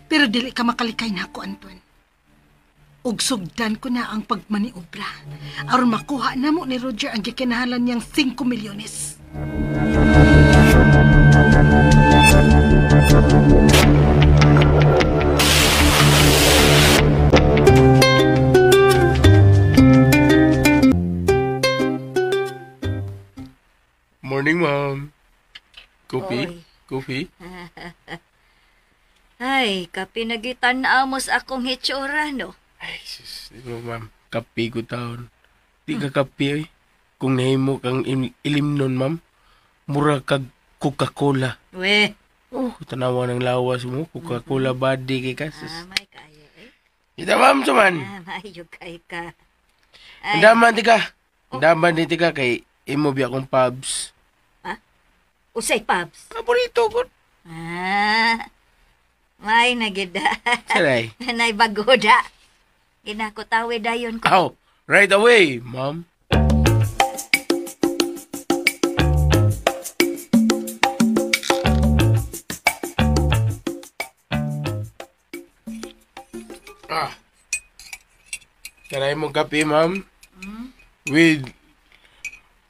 Pero dili ka makalikay na ako, Anton. Ug sugdan ko na ang pagmaniobra. Aron makuha na mo ni Roger ang gikinahalan niyang 5 milyones. Morning, ma'am. Coffee? Oy. Coffee? Ay, kape nagitan-aw mo sa akong hitsura, no? Ay, sus. Di mo, ma'am. Kape ko taon. Di ka kape, eh. Kung nahimo kang ilim nun, ma'am, mura kag Coca-Cola. We. Oh, tanawa ng lawas mo. Coca-Cola body kay ka. Sus. Ah, may kayo, eh. Kita, ma'am, suman. Ah, mayo kay ka. Ay, Andaman, tika. Andaman din, tika, kay imo biya akong pubs. Usay, Pabs. Paborito ko. Ah, may nagida. Saray. Nay bagoda. Ginakutawi dayon ko. Ow, right away, ma'am. Ah. Karay mong kape, ma'am. With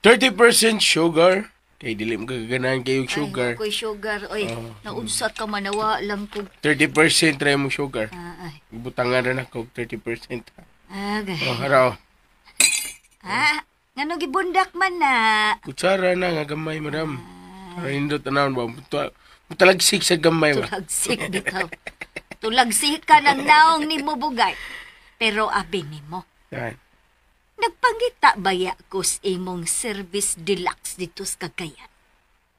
30% sugar. Kay dili mo kaganahan kayo sugar. Ay, ako'y sugar. Oy, Oh. naunsat ka manawa lang ko. 30% try mo sugar. Ah, ay. Butangan rin ako 30%. Agay. Oh, haraw. Ah, ngano gibundak man na. Kutsara na nga gamay, madam. Para nindot tanawon ba? Mutalagsik sa gamay ba? Tulagsik bitaw. Tulagsik ka ng naong ni mo bugay. Pero abi nimo. Yan. Nagpangita baya ko sa imong service deluxe dito sa Cagayan.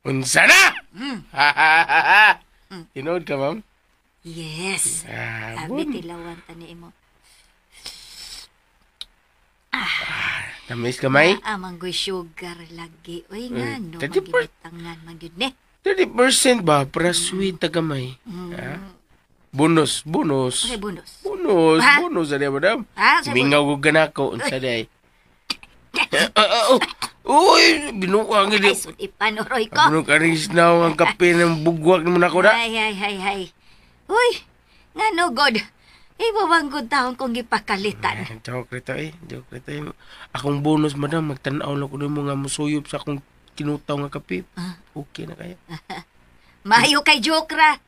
Unsa na? Ha ha ha ha. Tinood ka, ma'am? Yes. Ah, Abi bun. tilawan ta ni imo. Tamis gamay? Ah, manggoy sugar lagi. Uy, nga no, 30% magibutangan man gyud ni. 30% ba? Para sweet ta gamay. Ha? Bonus, bonus. Okay, bonus. Bonus, Ha? bonus. Ano, madam? Ha? Sa Mingaw ko ganako. Unsa day? Uy, binuang Ay, gid. sulipan oroy ko. Ano ka rin sinaw ang kape ng bugwak naman ako na? Ay, ay, ay, ay. Uy, nga no, God. Ibo bang good taon kong gipakalitan? Joke rito eh. Joke rito eh. Akong bonus, madam. Magtanaw lang ko nimo nga musuyop sa akong kinutaw nga kape. Okay na kayo. Mayo kay Jokra.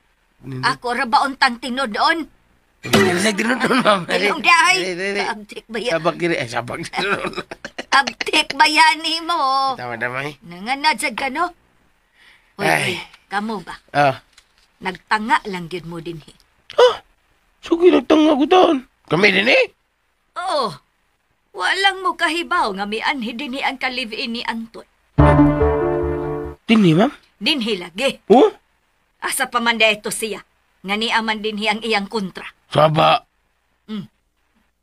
Nindot. Ako ra ba untang tinudon? Sa tinudon, ma'am. Ilong dahay. Dili, dili. Abtik ba yan? Sabak dili. Eh, sabak tinudon. Abtik ba yan mo? Tama, tama eh. Nanganad sad ka, no? Uy, Ay. uy, kamo ba? Ah. Nagtanga lang gyud mo din eh. Sugi, nagtanga ko taon. Kami din eh. Oo. Walang mo kahibaw nga mianhi dinhi ang ka-live-in ni Anton. Dinhi, ma'am? Dinhi lagi. Oh? Asa pa man ito siya. Nga niaman dinhi ang iyang kontra. Saba.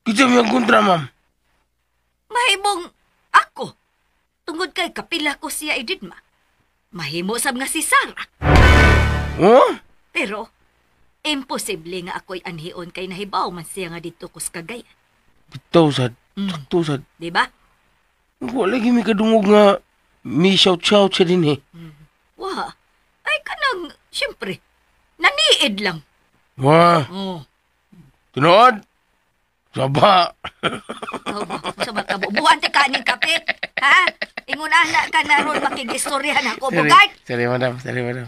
Kita mo yung kontra, ma'am. Mahimong ako. Tungod kay kapila ko siya ididma. Mahimo sab nga si Sarah. Oh? Pero, imposible nga ako'y anhion kay nahibaw man siya nga dito ko sa Cagayan. Bitaw sad. Sakto sad. Di ba? Wala lagi may kadungog nga may shout-shout siya din eh. Wa. Ay kanang, siyempre, naniid lang. Wah. Oh. Tinuod? Saba. Oh, sa makabubuhan ti kaning kape. Ha? Ingon ana ka na ron makigistoryahan ako, Bugart. Sorry, madam. Sorry, madam.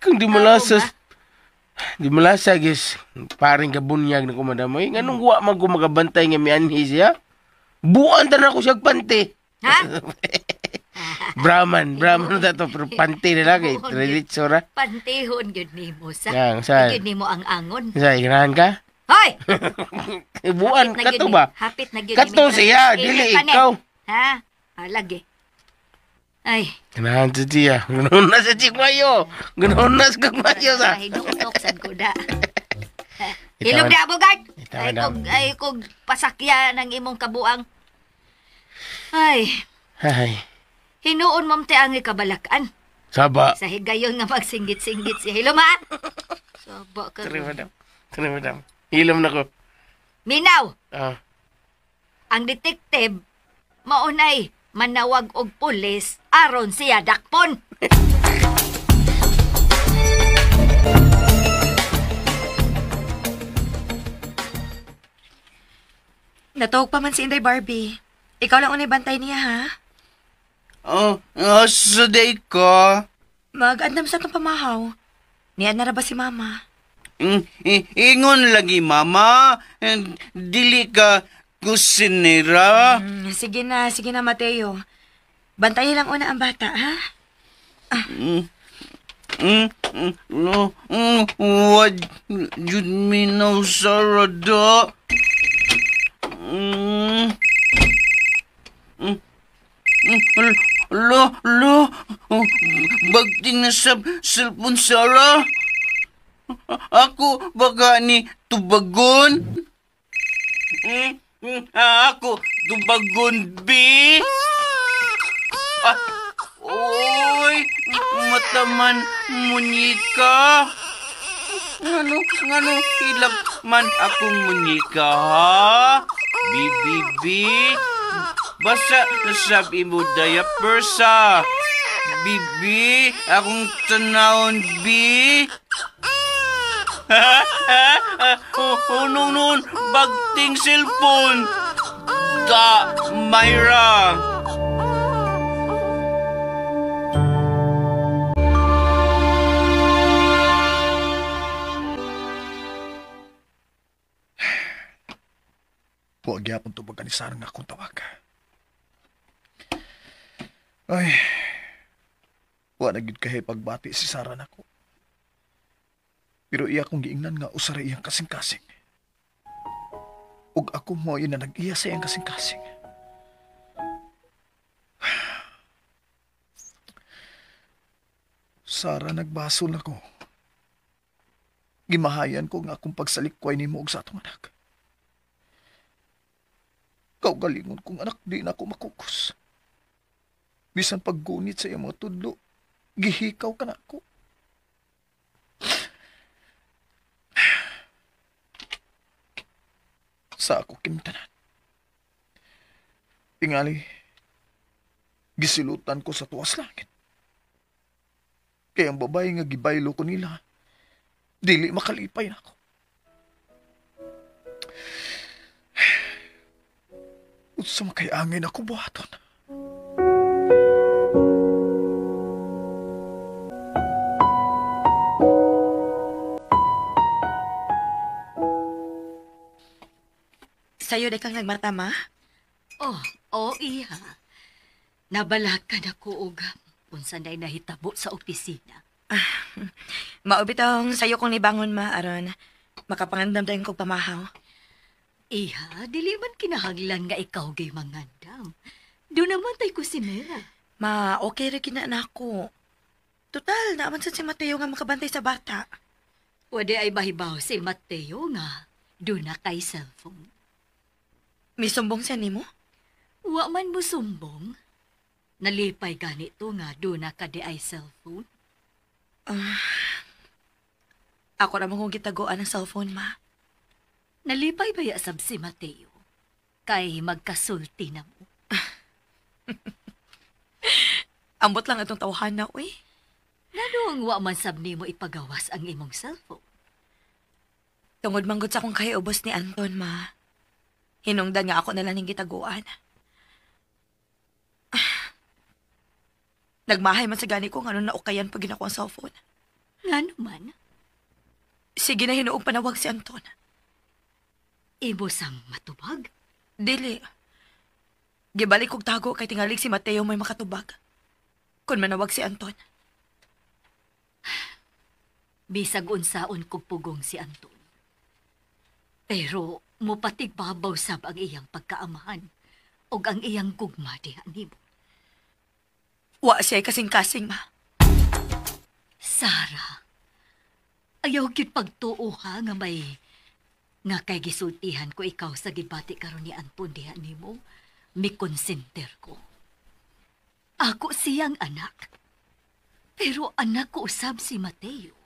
Kung di malasa, di malasa, guys. Paring kabunyag na ko, madam. Ay, nganong wa man ko makabantay nga mianhi siya? Buwan ta na ko siyang pante. Ha? Brahman, Brahman na to, pero pante na lang eh. Diretso ra. Pantihon gyud nimo sa. Yang, saan? Gyud nimo ang angon. Sa, ganahan ka? Hoy! Buwan, Hapit na gyud kato ba? Hapit na gyud Kato ni. siya, dili Ingat ka ni. ikaw. Ha? Ah, lagi. Ay, Ganahan sa siya. Ganahan na sa chigmayo. Ganahan na sa kagmayo sa. ay duktok sad ko da. Itaw Ilog na- na, Bugart. Itaw Ay na. kog ay kog pasakya ng imong kabuang. Ay, Ay, hinuon mong te ang ikabalakan. Saba. Sa higayon nga magsinggit-singgit siya. Hilom ha? Saba ka. Sorry, madam. Sorry, madam. Hilom na ko. Minaw, Ah. ang detective maunay manawag og pulis aron siya dakpon. Natuog pa man si Inday Barbie. Ikaw lang unay bantay niya, ha? Oh, suday ko. Mag-andam sa itong pamahaw. Niya na ra ba si Mama? Ingon lagi, Mama. Dili ka kusinera. Sige na, Mateo. Bantayan lang una ang bata, ha? No, what you mean no, Sarada? Lo, lo, bagting na sa cellphone, Sarah. Ako baka ni tubagon? Ako tubagon, B? Ah, oy, mataman munyika. Ngano, hilak man akong munyika, ha? B, B, B. Basta sabi mo diaper sa. Bibi, akong tanawon, B. Unong nun, bagting cellphone. Da, Myra. Huwag yapon tubag ni Sarah nga akong tawag. Ay, wa na gyud kahay pagbati si Sarah nako. Pero iya kong giingnan nga usara iyang kasing-kasing. Ug ako mo na nag-iya sa iyang kasing-kasing. Sarah, nagbasol ako. Gimahayan ko nga akong pagsalikway nimo og sa atong anak. Kaugalingon kong anak, di na ako makukos. Bisan paggunit sa iyong mga tudlo, gihikaw ka na ako. Sa ako kimtanan. Tingali, gisilutan ko sa tuwas langit. Kaya ang babae nga gibaylo ko nila, dili makalipay na ako. Unsa makayangin ako buhaton. Sa'yo di kang nagmata, ma? Oh, iha. Nabalakan ako og unsa na'y nahitabo sa opisina. Maubitong sa'yo kong nibangon, ma, aron makapangandam dayon kog pamahaw. Iha, dili man kinahanglan nga ikaw gay mangandam. Doon naman tay kusinera. Ma, okay ra kina nako. Total, naaman sad si Mateo nga makabantay sa bata. Wade ay mahibaw si Mateo nga doon na kay cellphone. Misumbong siya nimo? Wa man mo sumbong. Nalipay ganito nga doon na ka di ay cellphone. Ako naman kung gitaguan ang cellphone, ma. Nalipay ba sab si Mateo? Kay magkasulti na mo. Ambot lang itong tawhan na, uy. Ngano ang wa man sab nimo ipagawas ang imong cellphone? Tungod manggod sa akong kaiubos ni Anton, ma. Hinungdan nga ako na lang ning gitaguan. Nagmahay man sa gani ko ngano na ukayan pag ginako ang cellphone. Ngano man? Sige na hinuog panawag si Anton. Imo sang matubag? Dili. Gibalik kog tago kay tingalig si Mateo may makatubag. Kun manawag si Anton. Bisag unsaon kog pugong si Anton. Pero mupatigbabaw sab ang iyang pagkaamahan ug ang iyang gugma diha nimo. Wa siya kasing-kasing, ma. Sarah, ayaw gyud pagtuo ha nga may nga kay gisultihan ko ikaw sa gibati karon ni Anton diha nimo, mikonsenter ko. Ako siyang anak. Pero anak ko usab si Mateo.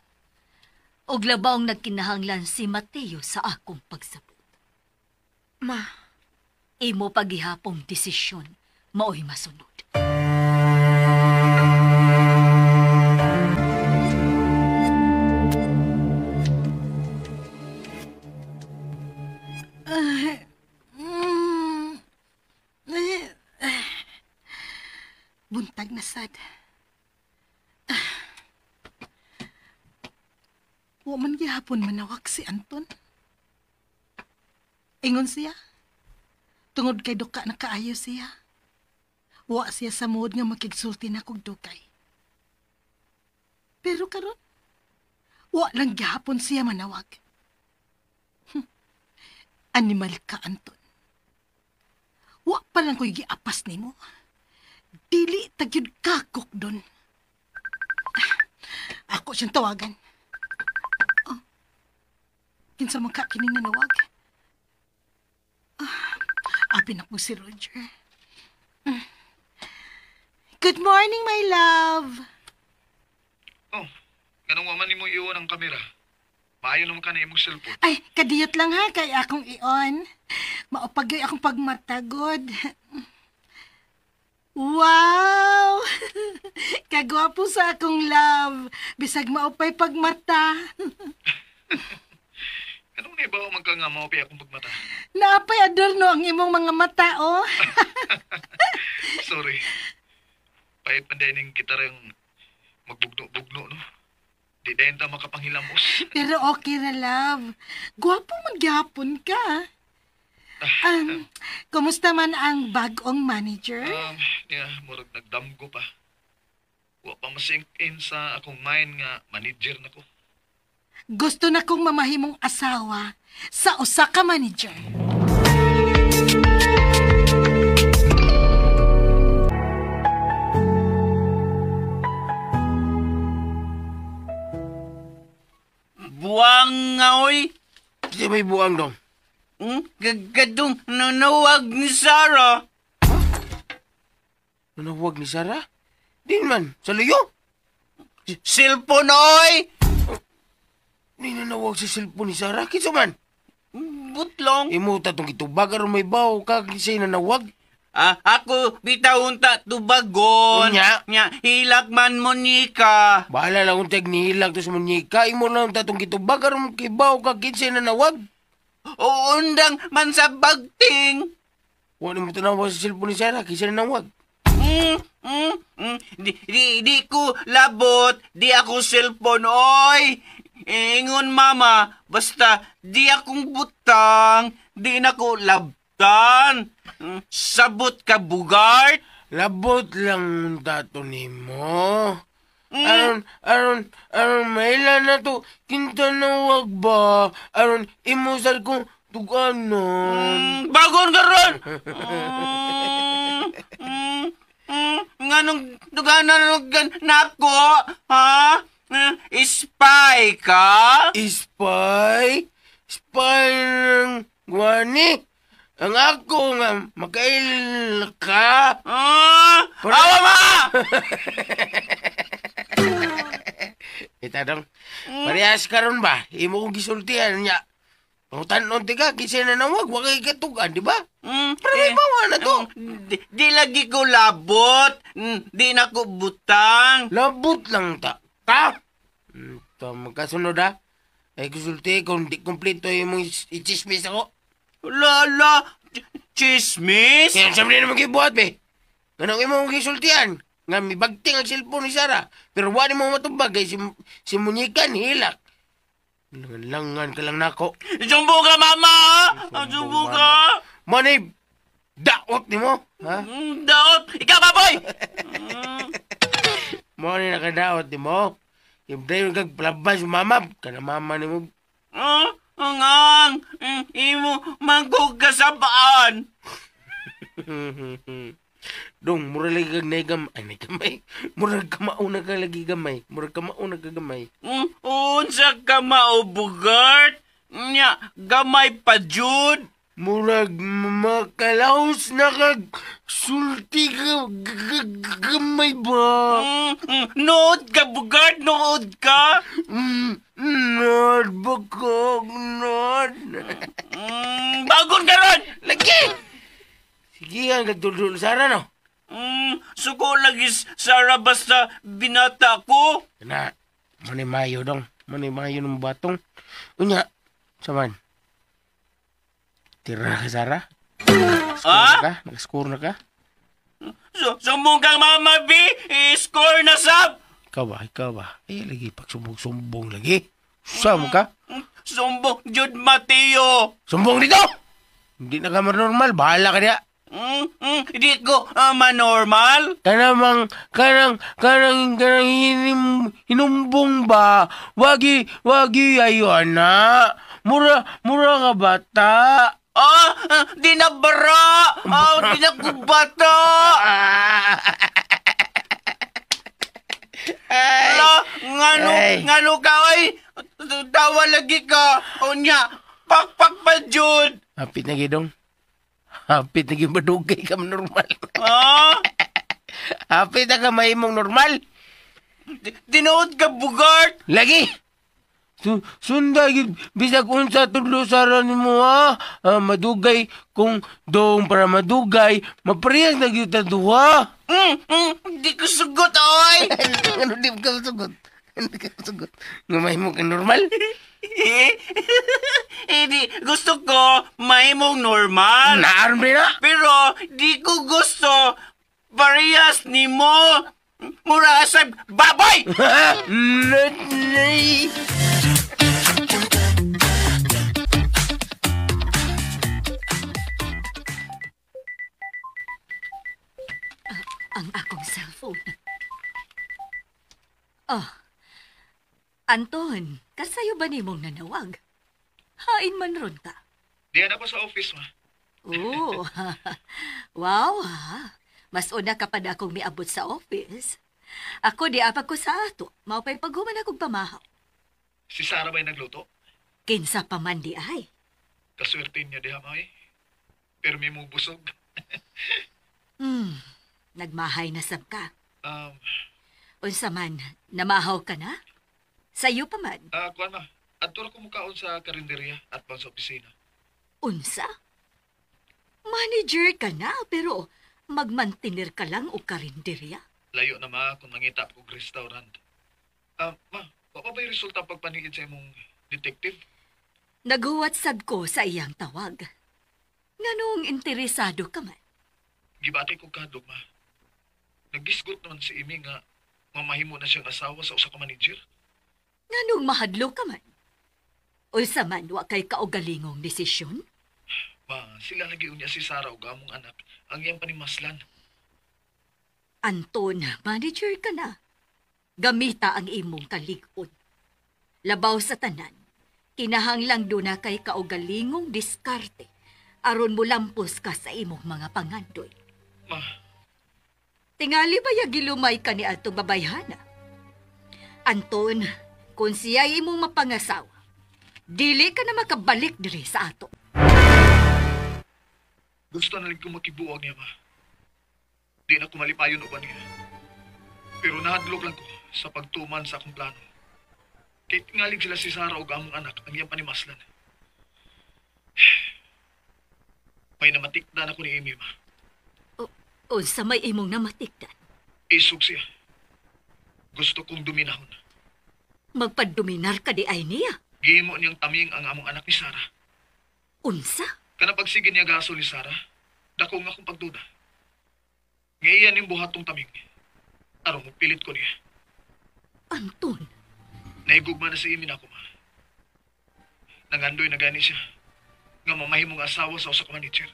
Og labawng nagkinahanglan si Mateo sa akong pagsabot. Ma. Imo pagihapong desisyon, mao'y masunod. Buntag na sad. Wa man gihapon manawag si Anton. Ingon siya. Tungod kay duka na kaayo siya. Wa siya sa mood nga makigsulti na kog dukay. Pero karon, wa lang gihapon siya manawag. Animal ka, Anton. Wa pa lang ko'y giapas nimo. Dili tagyod kakok doon. Ako siyang tawagan. Oh. Kinsa man ka kining nanawag? Abi na po si Roger. Good morning, my love. Oh, ganun waman ni mo iwan ang kamera. Maayo naman ka na imong cellphone. Ay, kadiyot lang ha, kay akong ion. Maupagyoy akong pagmatagod. Wow! Kagwapo sa akong love. Bisag maupay pagmata. Anong naibaw man ka nga maupay akong pagmata? Naapay adorno ang imong mga mata, oh. Sorry. Pahit man din kita rin magbugno-bugno, no? Di dahin ta makapanghilamos. Pero okay ra, love. Gwapo man gyapon ka. Kumusta man ang bagong manager? Yeah, murag nagdamgo pa. Wa pa masink in sa akong mind nga manager na ko. Gusto na kong mamahimong asawa sa usa ka manager. Buang nga, oy. Di may buang dong? Gadong nanawag ni Sarah. Huh? Nanawag ni Sarah? Din man, sa luyo. Cellphone, oy! Ni nanawag sa cellphone ni Sarah? Kinsa man? Butlong. Imo tatong gitubag aron may baw ka kinsay nanawag. Ah, ako bitawon ta tubagon. Nya? Nya, hilak man Monica. Bahala lang untag nihilak to sa Monica. Imo lang tatong gitubag aron kibaw ka kinsay nanawag. Uundang man sa bagting. Wala mo tanawag sa cellphone ni Sarah, kinsa nanawag. Di ko labot, di ako cellphone, oy. Ingon mama, basta di akong butang, di na ko labtan. Sabot ka, Bugart. Labot lang tato nimo. Aron maila na to, kintanawag ba? Aron, imusal kong tuganon. Bagon ka ron! Nganong tuganon nako, ha? Spy ka? Spy? Spy ng guwani? Ang ako nga, makail ka. Awa ma! Ita dong, parehas ka ron ba? Imo kong gisultihan niya. Pangutan-on ka, kinsa nanawag, wag kay katugan, di ba? Pero may bawa na to. Di lagi ko labot. Di na ko butang. Labot lang ta. Ka? Ito, magkasunod ha. Ay gusulti, kung di kumplito yung mong ichismis ako. Lala, chismis? Kaya sabi na naman kibuhat, be. Ganang imong gisultihan. Nga may bagting ang cellphone ni Sarah. Pero wala mo matubag kay si Munyikan, hilak. Langan-langan ka lang nako. Sumbo ka, mama! Sumbo ka! Money, daot ni mo. Ha? Daot! Ikaw, baboy! Money nakadaot ni mo. Yung kag palabas, mama. Kana mama ni mo. Ngang! Imo, mangkog ka sa paan! Dong, mura lagi kag naigam. Ay, naigamay. Mura kamauna ka lagi gamay. Mura kamauna ka gamay. Unsa ka mao, Bugart? Nya, gamay pa, Jude. Murag makalaos na kag sulti ka gamay ba? Nood ka, Bugard! Nood ka! Nood, bakog, nood. Bagon ka ron! Lagi! Sige ang nagdudul Sara, no? Suko lagi Sara basta binata ko. Na, manimayo dong. Manimayo ng batong. Unya, saman. Tira ka, Sara? Score na ka? Nag-score na ka? Sumbong kang Mama B! I-score na sab! Ikaw ba? Ikaw ba? Eh, lagi, pagsumbong-sumbong lagi. Sa mo ka? Sumbong, Jude Mateo! Sumbong dito! Hindi na ka manormal. Bahala ka niya. Hindi ko manormal? Kanang hinumbong ba? Wagi, ayo, ana. Mura ka bata. Di na bara! Di na ko bata! Ala, ngano ka, ay! Tawa lagi ka! O niya, pakpak pa, Jude! Hapit na gidong. Hapit na gid madugay ka normal. Hapit na ka mahimong normal. Tinuod ka, Bugart! Lagi! Sunday, bisag unsa tudlo sara nimo ha. Madugay kung doong para madugay, maparehas na gyud ta duha. Di ko sugot, oy. Ano di ka sugot? Hindi ka sugot. Nga mahimo ka normal? Hindi, gusto ko mahimong normal. Naaron na. Pero di ko gusto parehas nimo. Mura sa baboy! Ang akong cellphone. Oh, Anton, kasayo ba nimong nanawag? Hain man ron ta. Diyan ako sa office, ma. Oh, wow ha. Mas una ka pa na akong miabot sa office. Ako di apa ko sa ato. Maupay paghuman akong pamahaw. Si Sarah ba'y nagluto? Kinsa pa man di ay. Kaswerte niya diha, ma. Pero may mong busog. Nagmahay na sab ka. Unsa man, namahaw ka na? Sayo pa man. Kuan ma, adto ra ko mukaon sa karinderya at bang sa opisina. Unsa? Manager ka na, pero magmantinir ka lang o karinderya? Layo na ma, kung mangita ko restaurant. Ma, wa pa ba'y resulta pagpaniid sa imong detective? Naghuwat sad ko sa iyang tawag. Nganong interesado ka man? Gibati ko kadog, ma. Nagisgot naman si Amy nga mamahimo na siyang asawa sa usa ka manager. Nganong mahadlo ka man? Unsa man, wa kay kaugalingong desisyon? Ma, sila lagi unya si Sarah ug among anak ang iyang panimaslan. Anton, manager ka na. Gamita ang imong kalig-on. Labaw sa tanan, kinahanglang duna kay kaugalingong diskarte aron mulampos ka sa imong mga pangandoy. Ma. Tingali ba ya gilumay ka ni atong babayhana? Anton, kung siya imong mapangasawa, dili ka na makabalik diri sa ato. Gusto na lang ko makibuwag niya, ma. Di na ko malipayon uban niya. Pero nahadlok lang ko sa pagtuman sa akong plano. Kay tingalig sila si Sarah ug among anak ang iyang panimaslan. May namatikdan ako ni Amy, ma. Unsa may imong namatikdan? Isog siya. Gusto kong duminahon. Magpaduminar ka di ay niya. Gihimo niyang taming ang among anak ni Sarah. Unsa? Kana pagsige niya gaso ni Sarah, dako nga akong pagduda. Ngayon ning buhatong taming. Aron mo pilit ko niya. Anton. Naigugma na si Amy na ako, ma. Nangandoy na gani siya. Nga mamahimong asawa sa usa ka manager.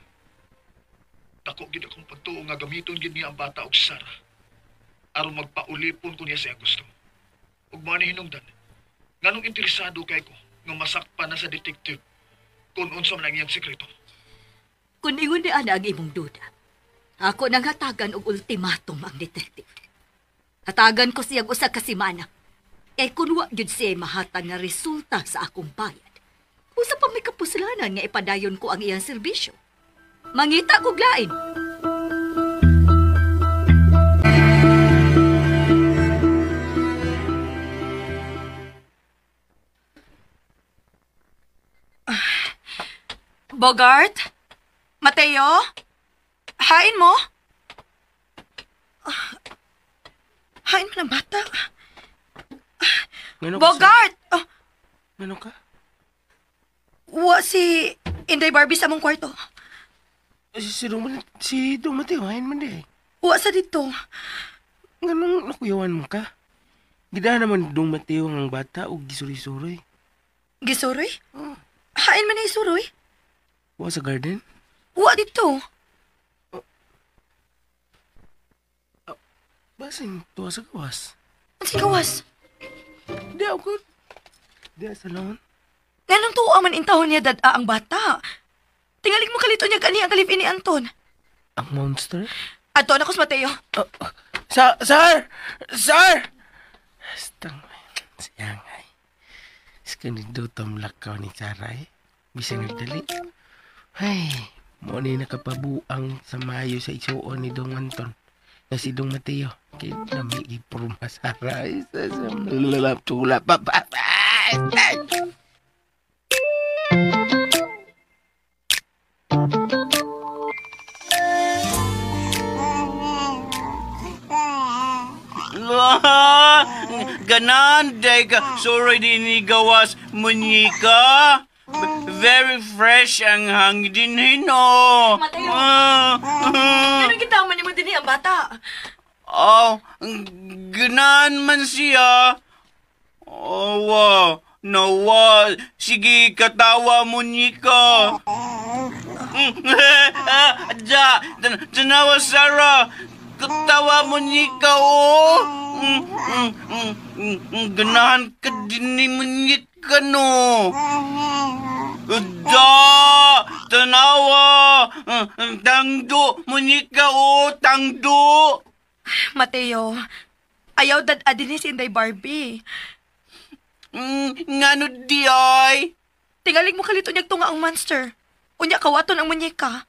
Dako gid akong pagtuo nga gamiton gid niya ang bata og si Sarah. Aron magpaulipon ko niya sa iyang gusto. Ug mao ni hinungdan, nganong interesado kay ko nga masakpan na sa detective kung unsa man ang iyang sekreto. Kung ingon ni ana ang imong duda, ako nang hatagan og ultimatum ang detective. Hatagan ko siyang usa ka semana. Kay kun wa gyud siya mahatag nga resulta sa akong bayad. Usa pa may kapuslanan nga ipadayon ko ang iyang serbisyo. Mangita kog lain. Bogart? Mateo? Hain mo? Hain mo ng bata. Bogart! Oh. Ngano ka? Wa si Inday Barbie sa among kwarto. Si Dong Mateo, hain man di. Wa sa dito. Nganong nakuyawan mo ka? Gidaan naman Dong Mateo ang bata o gisuri-suroy. Gisuroy? Oh. Hain man na isuroy? Wa sa garden? Wa dito. Basin tuwa sa gawas. Ang gawas? Di ako. Di sa laon. Nganong tuwa man intahon niya dad-a ang bata. Tingalig mo kalito niya kani ang kalipin ni Anton. Ang monster? Ato na ko sa Mateo. Sir! Sir! Stang, siyangay. Skanidutong lakaw ni Saray. Bisan nagdali. Ay, mo ni nakapabuang sa mayo sa isuon ni Dong Anton. Na si Dong Mateo. Kaya nami ipurma Saray. Tula pa pa. Ganan, deka. Sorry din ni gawas, muñika. Very fresh ang hangin din hino. Mateo, ganun kita man mo din ang bata. Oh, ganan man siya. Oh, wow. Nawa. Sige, katawa, muñika. Ja, tanawa, Sarah. Katawa, muñika, oh. Ganahan ka din ni muñika, no. Da! Tanawa! Tangdo! Muñika, oh! Tangdo! Mateo, ayaw dad-a din ni si Inday Barbie. Ngano di ay? Tingalig mo kalito niyag tunga ang monster. Unya kawaton ang muñeka.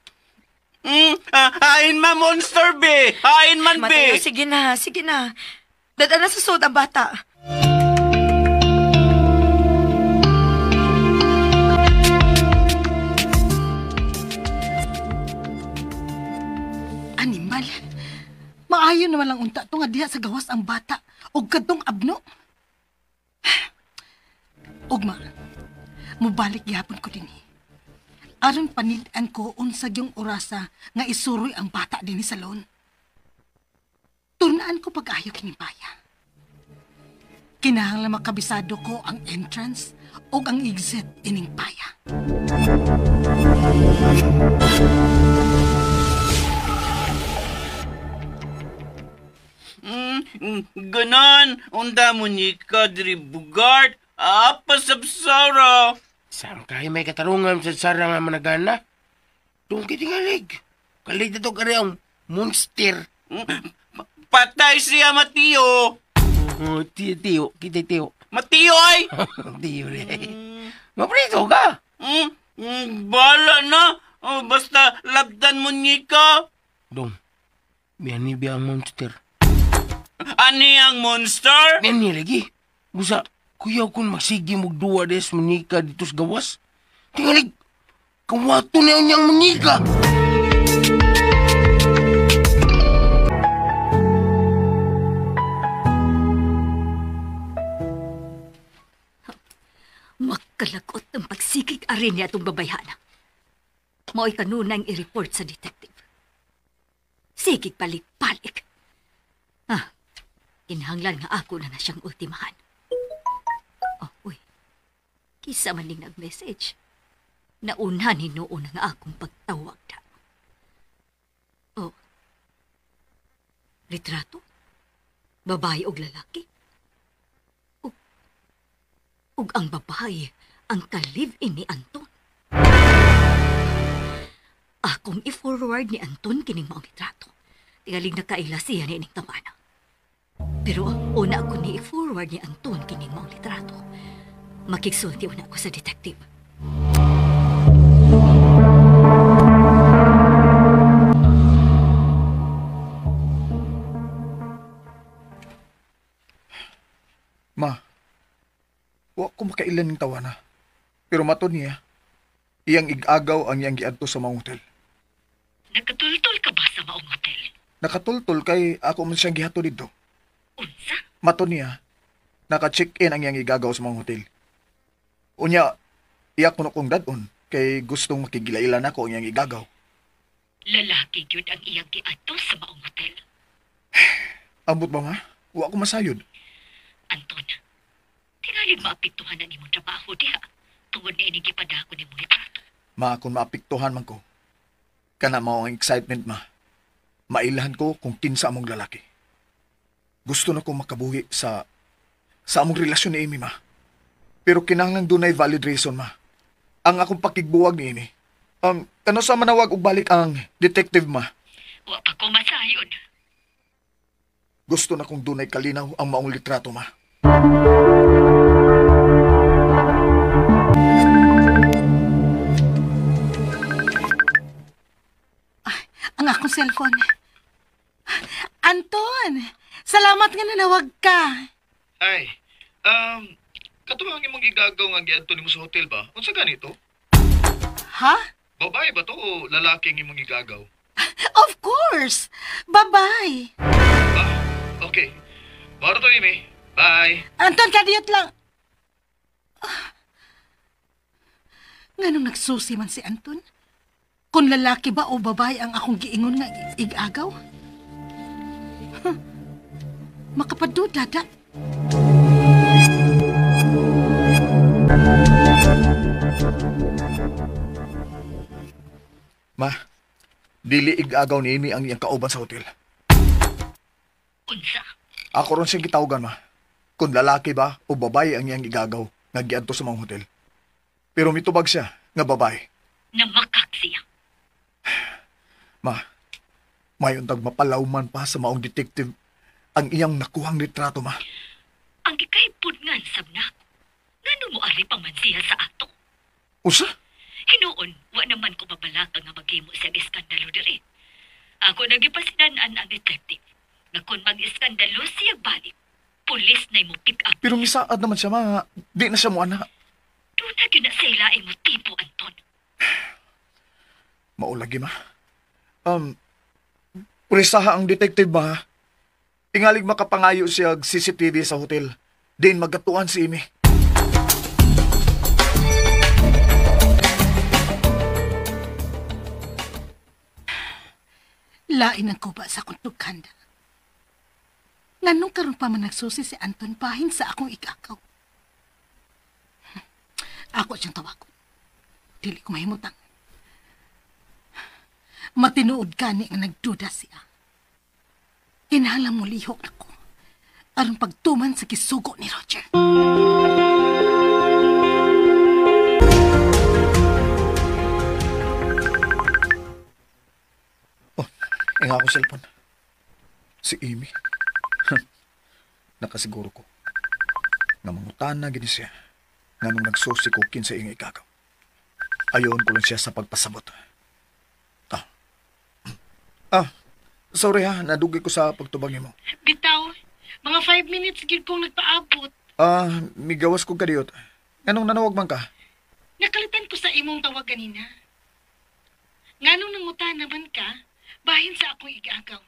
Hain man monster, be! Hain man, be! Mateo, sige na, sige na. Dad-a na sa sud ang bata. Animal. Maayo naman lang unta to nga diha sa gawas ang bata og kadtong abno. Ugma, mubalik gihapon ko dinhi. Aron panid-an ko unsa gyung orasa nga isuroy ang bata dinhi sa salon. Turnaan ko pag-ayo kini baya. Kinahanglan makabisado ko ang entrance ug ang exit ining paya. Ganan, unda mo ni Kadri Bugart, apa sabsara. Saan kayo may katarungan sa Sara nga managana? Doon kitingalig. Kalig na to kari ang monster. Patay siya, Mateo. Oh, tiyo, kita tiyo. Mateo ay! Tiyo rin. Maprito ka! Bala na. Oh, basta labdan mo ni ka. Dong, biyan ni biya ang monster. Ani ang monster? Biyan ni lagi. Busa, kuya kun magsige mugduwa des munika dito sa gawas. Tingalig, kawato na niyang munika. Makalagot ang pagsigig arin niya itong babayhana. Mao'y kanunang i-report sa detective. Sigig balik-balik. Ah, kinahanglan nga ako na siyang ultimahan. Oh, uy. Kisa man ning nag-message. Nauna ni noon nga akong pagtawag da. Oh. Litrato? Babae og lalaki? Ug ang babae ang ka-live-in ni Anton. Akong i-forward ni Anton kining maong litrato. Tingaling nakaila siya ni ining tawana. Pero una ako ni i-forward ni Anton kining maong litrato. Makigsulti una ako sa detective. maila ning tawana. Pero matud niya, iyang igagaw ang iyang giadto sa maong hotel. Nakatultol ka ba sa maong hotel? Nakatultol kay ako man siyang gihatod didto. Unsa? Matud niya, naka-check-in ang iyang igagaw sa maong hotel. Unya, iya kuno kong dad-on kay gustong makigilailan ako ang iyang igagaw. Lalaki gyud ang iyang giadto sa maong hotel. Ambot ba ma? Wa ko masayod. Anton, tingalig maapektuhan ang imong trabaho diha tungod na ining gipadako nimo litrato. Ma, kung maapektuhan man ko, kana mao ang excitement ma. Mailhan ko kung kinsa among lalaki. Gusto na ko makabuhi sa among relasyon ni Amy ma. Pero kinahanglan dunay valid reason ma. Ang akong pakigbuwag ni Amy. Kano sa manawag og balik ang detective ma? Wa pa ko masayod. Gusto na kong dunay kalinaw ang maong litrato ma. Ang akong cellphone. Anton, salamat nga nanawag ka. Ay, katuwang imong igagaw nga giadto nimo sa hotel ba? Unsa ganito? Ha? Babae ba to o lalaki ang imong igagaw? Of course! Babae! Ah, okay. Maro to, Amy. Bye! Anton, kadiyot lang! Nganong nagsusi man si Anton? Kung lalaki ba o babae ang akong giingon nga igagaw? Huh. Makapaduda da. Ma, dili igagaw ni Amy ang iyang kauban sa hotel. Unsa? Ako ron siyang gitawagan, ma. Kung lalaki ba o babae ang iyang igagaw nga giadto sa mga hotel. Pero mitubag siya nga babae. Namakak siya. Ma, mayon tag mapalawman pa sa maong detective ang iyang nakuhang litrato, ma. Ang gikahipod nga sab nako. Ngano mo ari pa man siya sa ato? Usa? Hinuon, wa naman ko mabalaka nga maghimo siya iskandalo diri. Ako nagipasinan-an ang detective. Nga kung mag-iskandalo siya balik, pulis na mo pick up. Pero misaad naman siya, ma. Di na siya mo, anak. Doon na yun na sa ilaing motibo, Anton. Maulagi, ma. Purisaha ang detective, ma. Tingalig makapangayo siya og CCTV sa hotel. Din magkatuan si Amy. Lain ang kuba sa akong tugkanda. Nganong karon pa man nagsusi si Anton bahin sa akong ikakaw. Ako siyang tawagon. Dili ko mahimutang. Matinuod gani nga nagduda siya. Kinahanglan mo lihok nako aron pagtuman sa gisugo ni Roger. Oh, inga akong cellphone. Si Amy. Nakasiguro ko. Namangutan na gini siya. Nganong nagsusi ko kinsa iyang ikagaw. Ayon ko lang siya sa pagpasabot. Sorry ha, nadugi ko sa pagtubag nimo. Bitaw, mga 5 minutes gid kong nagpaabot. Migawas ko kadiyot. Nganong nanawag man ka? Nakalitan ko sa imong tawag ganina. Nganong nangutan naman ka, bahin sa akong igagaw.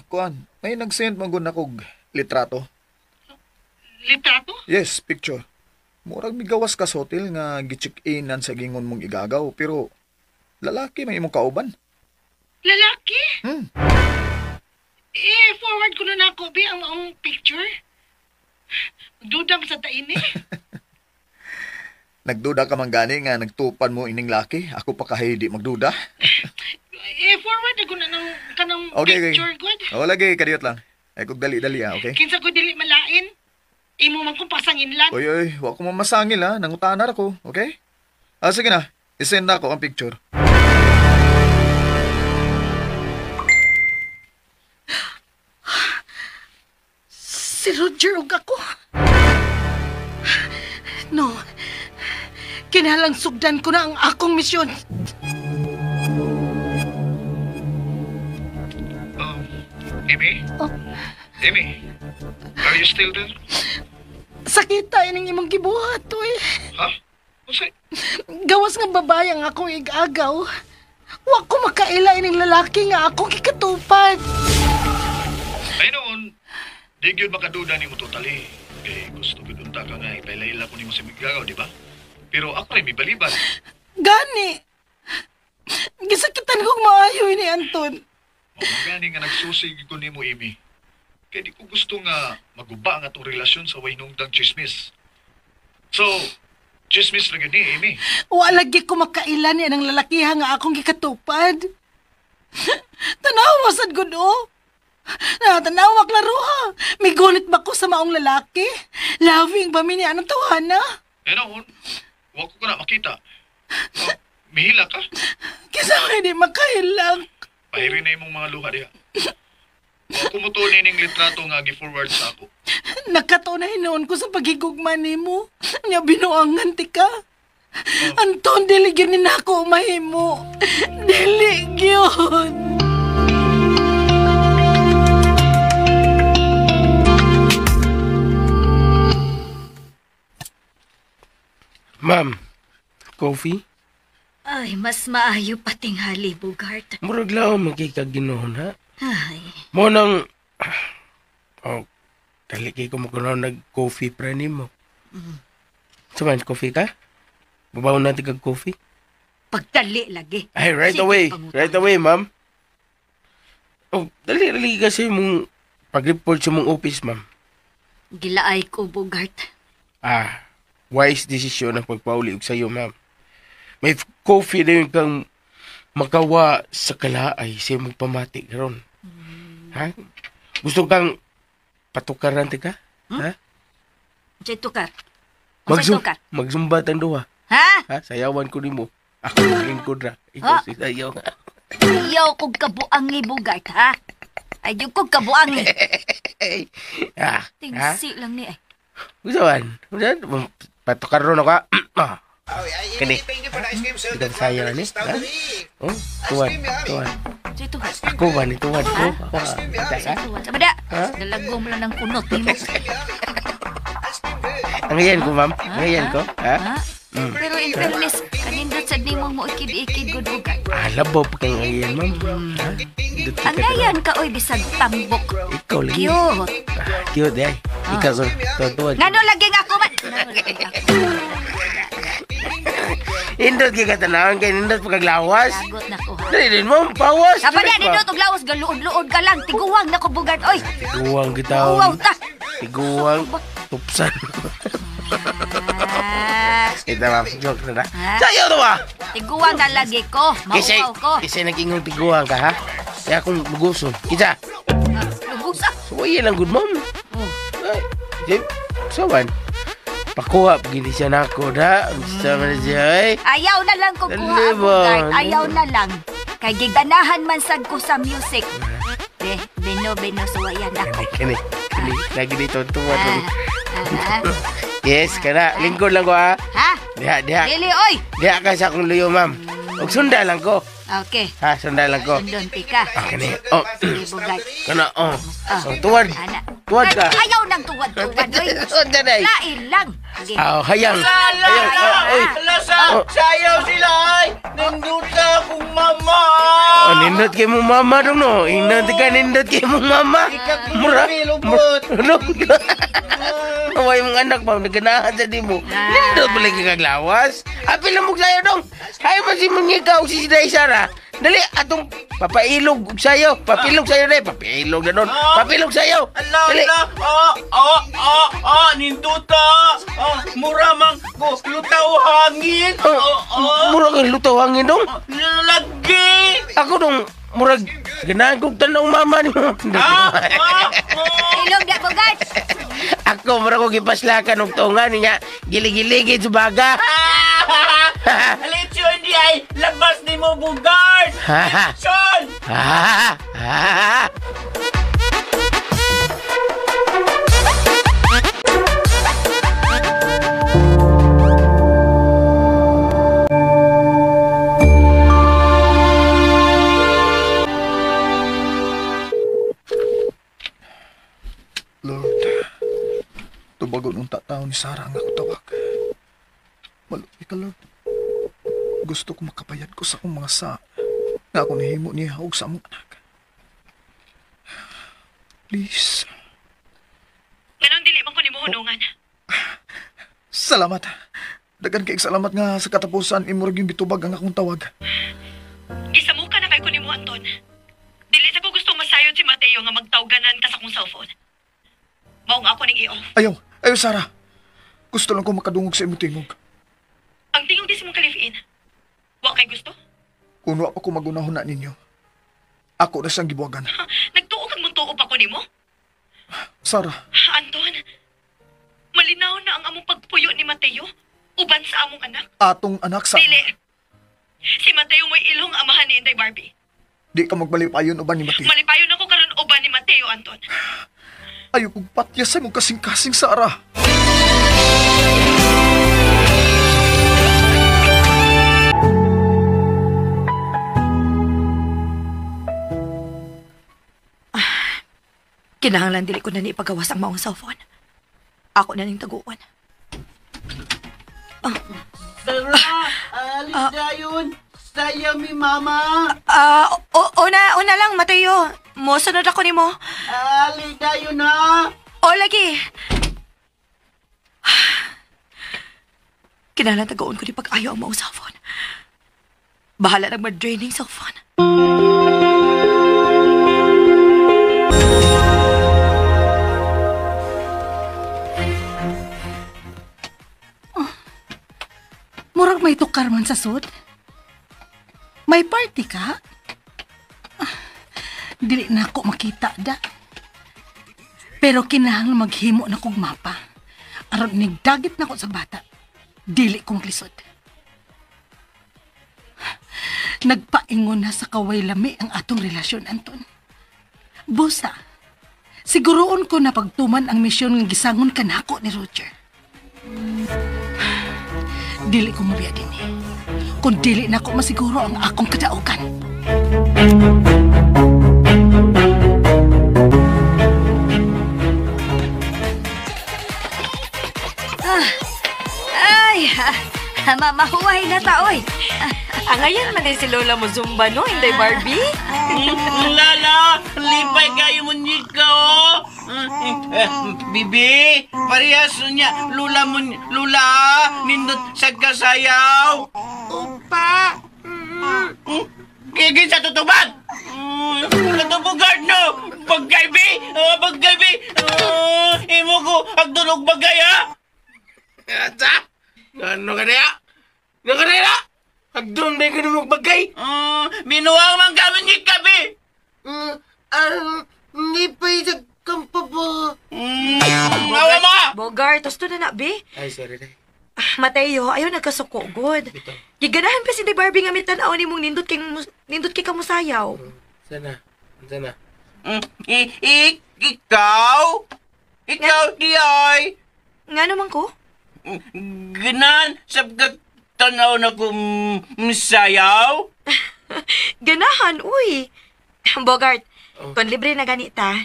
Kuan, may nag-send man gud nakog litrato. Litrato? Yes, picture. Murag migawas ka sa hotel nga gi-check-inan sa gingon mong igagaw, pero lalaki may imong kauban. Lalaki? I-forward ko na nako, bi, ang maong picture. Duda mo sa tain eh. Nagduda ka man gani nga nagtupan mo ining laki. Ako pa kahay di magduda. I-forward ko na ng kanang Okay, okay. picture, good. O lagi, kadiyot lang. Ay kog dali-dali ha, okay? Kinsa ko dili malain. Imo man kong pasanginlan. Oy, oy, wa ko mamasangil ha. Nangutanar ako, okay? Sige na, isend na ako ang picture. Si Roger ug ako. No. Kinahanglang sugdan ko na ang akong misyon. Amy? Oh. Amy, are you still there? Sakita ining imong gibuhat, oy. Ha? Unsay? Gawas nga babae ang akong igagaw. Wa ko makaila ining lalaki nga akong gikatupad. Ay noon, di gyud makaduda nimo totally. Kay gusto gyud unta ka nga ipailaila ko nimo sa migagaw, di ba? Pero ako rin mibaliban. Gani. Gisakitan kong maayo ini Anton. Mao gani nga nagsusig ko nimo, Amy. Kay di ko gusto nga maguba ang atong relasyon sa way nungdang chismis. So, chismis ra gyud ni, Amy. Wa lagi ko makaila ni anang lalakiha nga akong gikatupad. Tanawa sad gud oh. Tanawa klaroha. Migunit ba ko sa maong lalaki? Loving ba mi ni anang tawhana? Eh noon, wa ko na makita. Oh, mihila ka? Kinsa may di makahilak. Pahiri na imong mga luha diha. Wa ko mo ning litrato nga gi-forward sa ako. Nakatuon na hinuon ko sa paghigugma nimo. Nya binuangan ti ka. Oh. Anton, dili gyud ni nako mahimo. Dili gyud. Ma'am, coffee? Ay, mas maayo patinghali, Bugart. Murag laom magkikaginoon, ha? Ay. Mo nang... Oh, dali kay kumukunaw nag-coffee pre nimo. Mm. Saman, coffee ka? Babaw natin kag coffee? Pagdali lagi. Ay, right. Sige, away. Pangutang. Right away, ma'am. Oh, dali kasi mong pag-report sa mong office, ma'am. Gilaay ko, Bugart. Ah, wise decision ang pagpauli og sayo, ma'am. May coffee na yun kang makawa sa kalaay sa imong pamati karon. Ha? Gusto kang patukaran ti ka? Hmm? Ha? Unsay tukar? Magzumba tang duha. Ha? Ha? Sayawan ko nimo. Ako lingkod ra. Ikaw si sayaw. Ayaw kog kabuangi, Bugart, ha? Ayaw kog kabuangi. Ha? Tingsi lang ni ay. Gusto man? Patukaron ako. Ah. Kini. Ikan saya ni. Oh, tuan, tuan. Ako ba ni tuan ko? Sabada. Dalago mo lang ng kunot nimo. Ang ngayon ko, ma'am. Ang ngayon ko. Ha? Pero in fairness, kanindot sad nimo mo ikid-ikid gud Bugart. Ah, labaw pa kang ngayon, ma'am. Ang ngayon ka oy bisag tambok. Ikaw lagi. Cute. Cute eh. Ikaw so tuan. Ngano lagi nga ako man. Indot kay katanawan kay nindot pagkaglawas. Lagot na ko. Dili din mo pawas. Dapat na nindot og lawas galuod-luod ka lang. Tiguwang na ko, Bugart oy. Tiguwang kita. Tiguwang ta. Tiguwang tupsan. Ito ma'am, joke na na. Sayo to ba? Tiguwang na lagi ko. Mauwaw ko. Kasi nag-ingong tiguwang ka ha? Kaya akong luguson. Kita. Lugusa. Suwaye lang good ma'am. Ay, sawan. Pakuha, pagindi siya na ako na. Sama na siya, ay. Ayaw na lang ko kuha, Bugart. Ayaw na lang. Kay giganahan man sad ko sa music. Eh, bino suwayan ako. Kini. Lagi dito, tuwa. Yes, kana. Lingkod lang ko, ha? Ha? Diha. Dili, oy! Diha ka sa akong luyo, ma'am. Og sunda lang ko. Okay. Ha, sunda lang ko. Sundon tika. Ah, kani. Oh. Sige, Bugart. Kana, oh. Oh, tuwad. Tuwad ka. Ayaw nang tuwad, oy. Sunda na, Lain lang. Sige. Oh, hayang. Ala, sayaw sila, ay. Nindot akong mama. Oh, nindot kay mong mama dong, no. Indot ka, nindot kay mong mama. Mura. Lubot. Naway mong anak, ma'am. Naganahan sa di mo. Nindot pala kaglawas. Apil na mong sayo dong. Hay pa si mong ikaw, si Siday Sara. Dali, atong papailog sayo. Papilog sayo na. Papilog na doon. Papilog sayo. Ala, ala. Nindota. Mura mang ko. Lutaw hangin. Mura kang lutaw hangin dong? Lagi. Ako dong, murag, ganahan kong tanong mama ni mo. Ilog na, Bugart. Ako, mura ko gipaslakan og tunga niya. Gilig-giligid sa baga. Lechon di ay labas ni mo, Bugart! Lechon! Lord, tubagon unta taon ni Sarah ang akong tawag. Maluoy ka, Lord. Gusto ko makabayad ko sa akong mga sa nga ako nahimo niya og sa among anak. Please. Nganong dili man ko nimo hunungan? Salamat. Daghan kay salamat nga sa katapusan imo ra gyud gitubag ang akong tawag. Gisamuka na kay ko nimo, Anton. Dili sa ko gustong masayod si Mateo nga magtawganan ka sa akong cellphone. Mao nga ako ning i-off. Ayaw, ayaw Sarah. Gusto lang ko makadungog sa imong tingog. Ang tingog di sa mong kalifin. Wa kay gusto? Kung wa pa ko magunahon na ninyo, ako na siyang gibuwagan. Nagtuo kag muntuo pa ko nimo? Sarah. Anton, malinaw na ang among pagpuyo ni Mateo uban sa among anak. Atong anak, Sarah. Dili. Si Mateo mo'y ilong amahan ni Inday Barbie. Di ka magbalipayon uban ni Mateo. Malipayon ako karon uban ni Mateo, Anton. Ayaw kong patya sa imong kasing-kasing, Sarah. Kinahanglan dili ko na ni ipagawas ang maong cellphone. Ako na ning taguon. Sarah, alis dayon. Sayaw mi mama. Una lang, Mateo. Mosunod ako nimo. Ali dayon na. O lagi. Kinahanglan taguon ko ni pag-ayo ang maong cellphone. Bahala nang ma-draining cellphone. Murag may tukar man sa sud. May party ka? Dili na ako makita da. Pero kinahanglan maghimo na kog mapa. Aron nigdagit na ko sa bata. Dili kong lisod. Nagpaingon na sa kaway lami ang atong relasyon, Anton. Busa, siguroon ko na pagtuman ang misyon nga gisangon kanako ni Roger. Dili ko mabiya din eh. Kung dili na ko masiguro ang akong kadaugan. Ay, mamahuway na ta, oy. Angayan man din si Lola mo Zumba, no? Inday Barbie? Lala, lipay kayo mo nika, oh. Bibi, parehas niya. Lula mo, lula, nindot sa kasayaw. Opa! Gigil sa tutubad! Katubugard, no! Pagkaibi! Pagkaibi! Imo ko, agdulog bagay, ha? Ata? Ano ka niya? Ano ka niya? Agdulog na yung bagay? Binuwang man kami ni Kabi! Hindi pa sa kampa ba? Awa mo! Bogart, tosto na na, be. Ay, sorry na. Mateo, ayaw nagkasuko, good. Giganahan pa si Inday Barbie nga mitanaw ni mong nindot kay kamusayaw. Sana? Sana? Ikaw? Ikaw, di ay? Nga naman ko? Ganan, sabgat tanaw na kung sayaw? Ganahan, uy. Bogart, kung libre na ganita,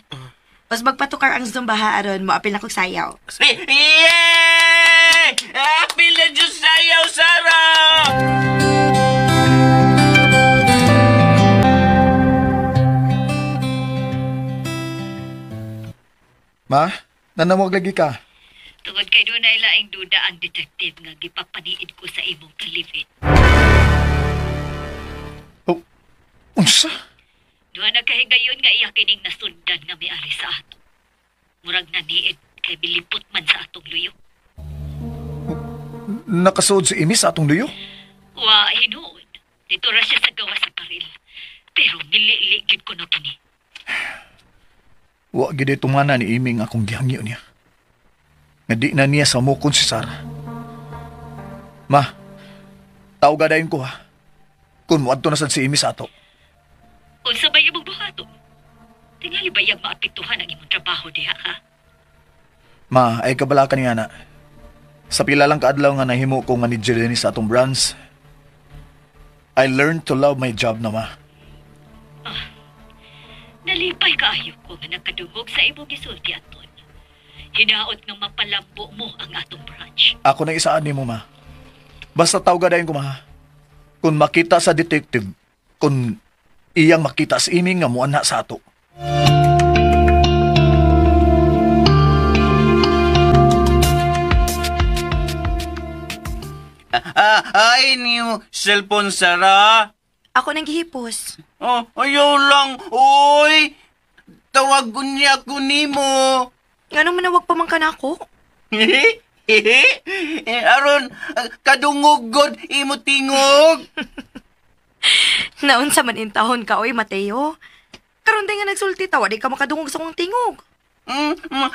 mas magpatukar ang Zumba ha, aron mo apil na kong sayaw. Yay! Apil na Diyos sayaw, Sarah! Ma, nanawag lagi ka. Tungod kay dunay laing duda ang detective nga gipapaniid ko sa imong kalivit. Oh, unsa? Duha na kahigayon nga iya kining nasundan nga miari sa ato. Murag naniid kay bilipot man sa atong luyo. Nakasuod si Amy sa atong luyo? Wa hinuon. Dito ra siya sa gawas sa paril. Pero nilili gyud ko no kini. Wa gid tumana ni Amy nga akong gihangyo niya. Nga di na niya samukon si Sarah. Ma, tawga dayon ko ha. Kung moadto na sad si Amy sa ato. Unsa ba imong buhaton? Tingali ba iyang maapektuhan ang imong trabaho diha ha? Ma, ay kabalakan niya na. Sa pila lang kaadlaw nga nahimo ko manager dinhi sa atong branch. I learned to love my job na, ma. Nalipay kaayo ko nga nakadungog sa imong gisulti, Anton. Hinaot nga mapalambo mo ang atong branch. Ako nang isaan nimo, ma. Basta tawga dayon ko, ma. Kung makita sa detective, kung iyang makita sa iming nga muana sa ato. Ay, niyo cellphone, Sarah. Ako nang gihipos. Oh, ayaw lang, oy. Tawag ko niya ako nimo. Ngano manawag pa man ka na ako? Aron, kadungog god imo tingog. Naunsa man intahon ka, oy, Mateo. Karon day nga nagsulti tawa, di ka makadungog sa kong tingog.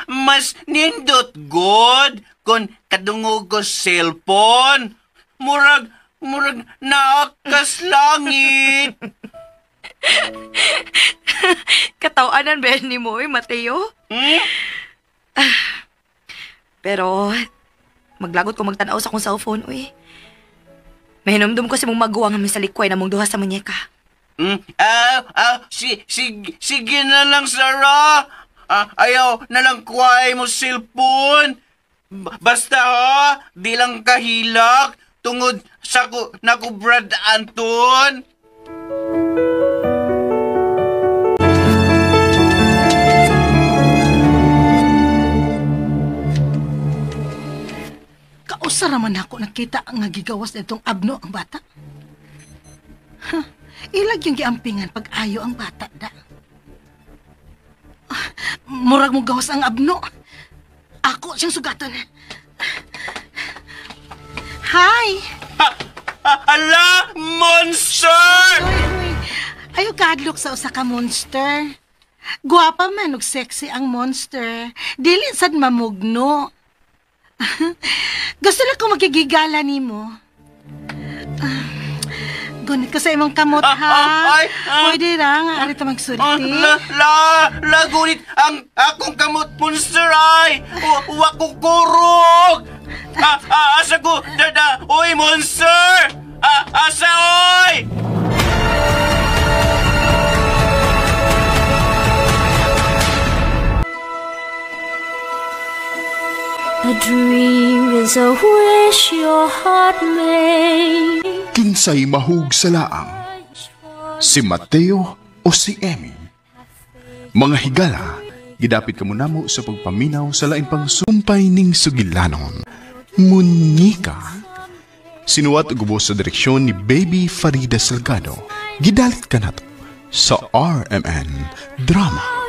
Mas nindot god kung kadungog ko cellphone. Murag naakas langit. Katawanan ba ni mo, oy, Mateo? Hmm? Pero, maglagot ko magtanaw sa akong cellphone, uy. Mahinumdum ko si mong maguwang nga sa likway na mong duha sa munyeka. Sige na lang, Sarah. Ayaw na lang kuhay mo cellphone. Basta ha, di lang kahilak tungod sa ko naku Brad Anton. Kausa raman ako nakita ang nagigawas na itong abno ang bata. Huh, ilag yung giampingan pag-ayo ang bata da. Murag mo gawas ang abno. Ako siyang sugatan. Hi! Ala! Monster! Uy, uy. Ayaw kadlok sa usa ka monster. Guwapa man ug sexy ang monster. Dili sad mamugno. Gusto lang ko magigigala nimo. Gunit ko sa imong kamot, ha? Pwede lang, ari ta magsulti. La, gunit ang akong kamot, monster, ay! Wa ko kurog! Asa ko, dada, oy, monster! Asa, oy! A dream is a wish your heart made. Kinsay mahug sa laang, si Mateo o si Emmy? Mga higala, gidapit ka muna mo sa pagpaminaw sa laing pang sumpay ning sugilanon. Munyika. Sinuwat gubo sa direksyon ni Baby Farida Salgado. Gidalit ka na to sa RMN Drama.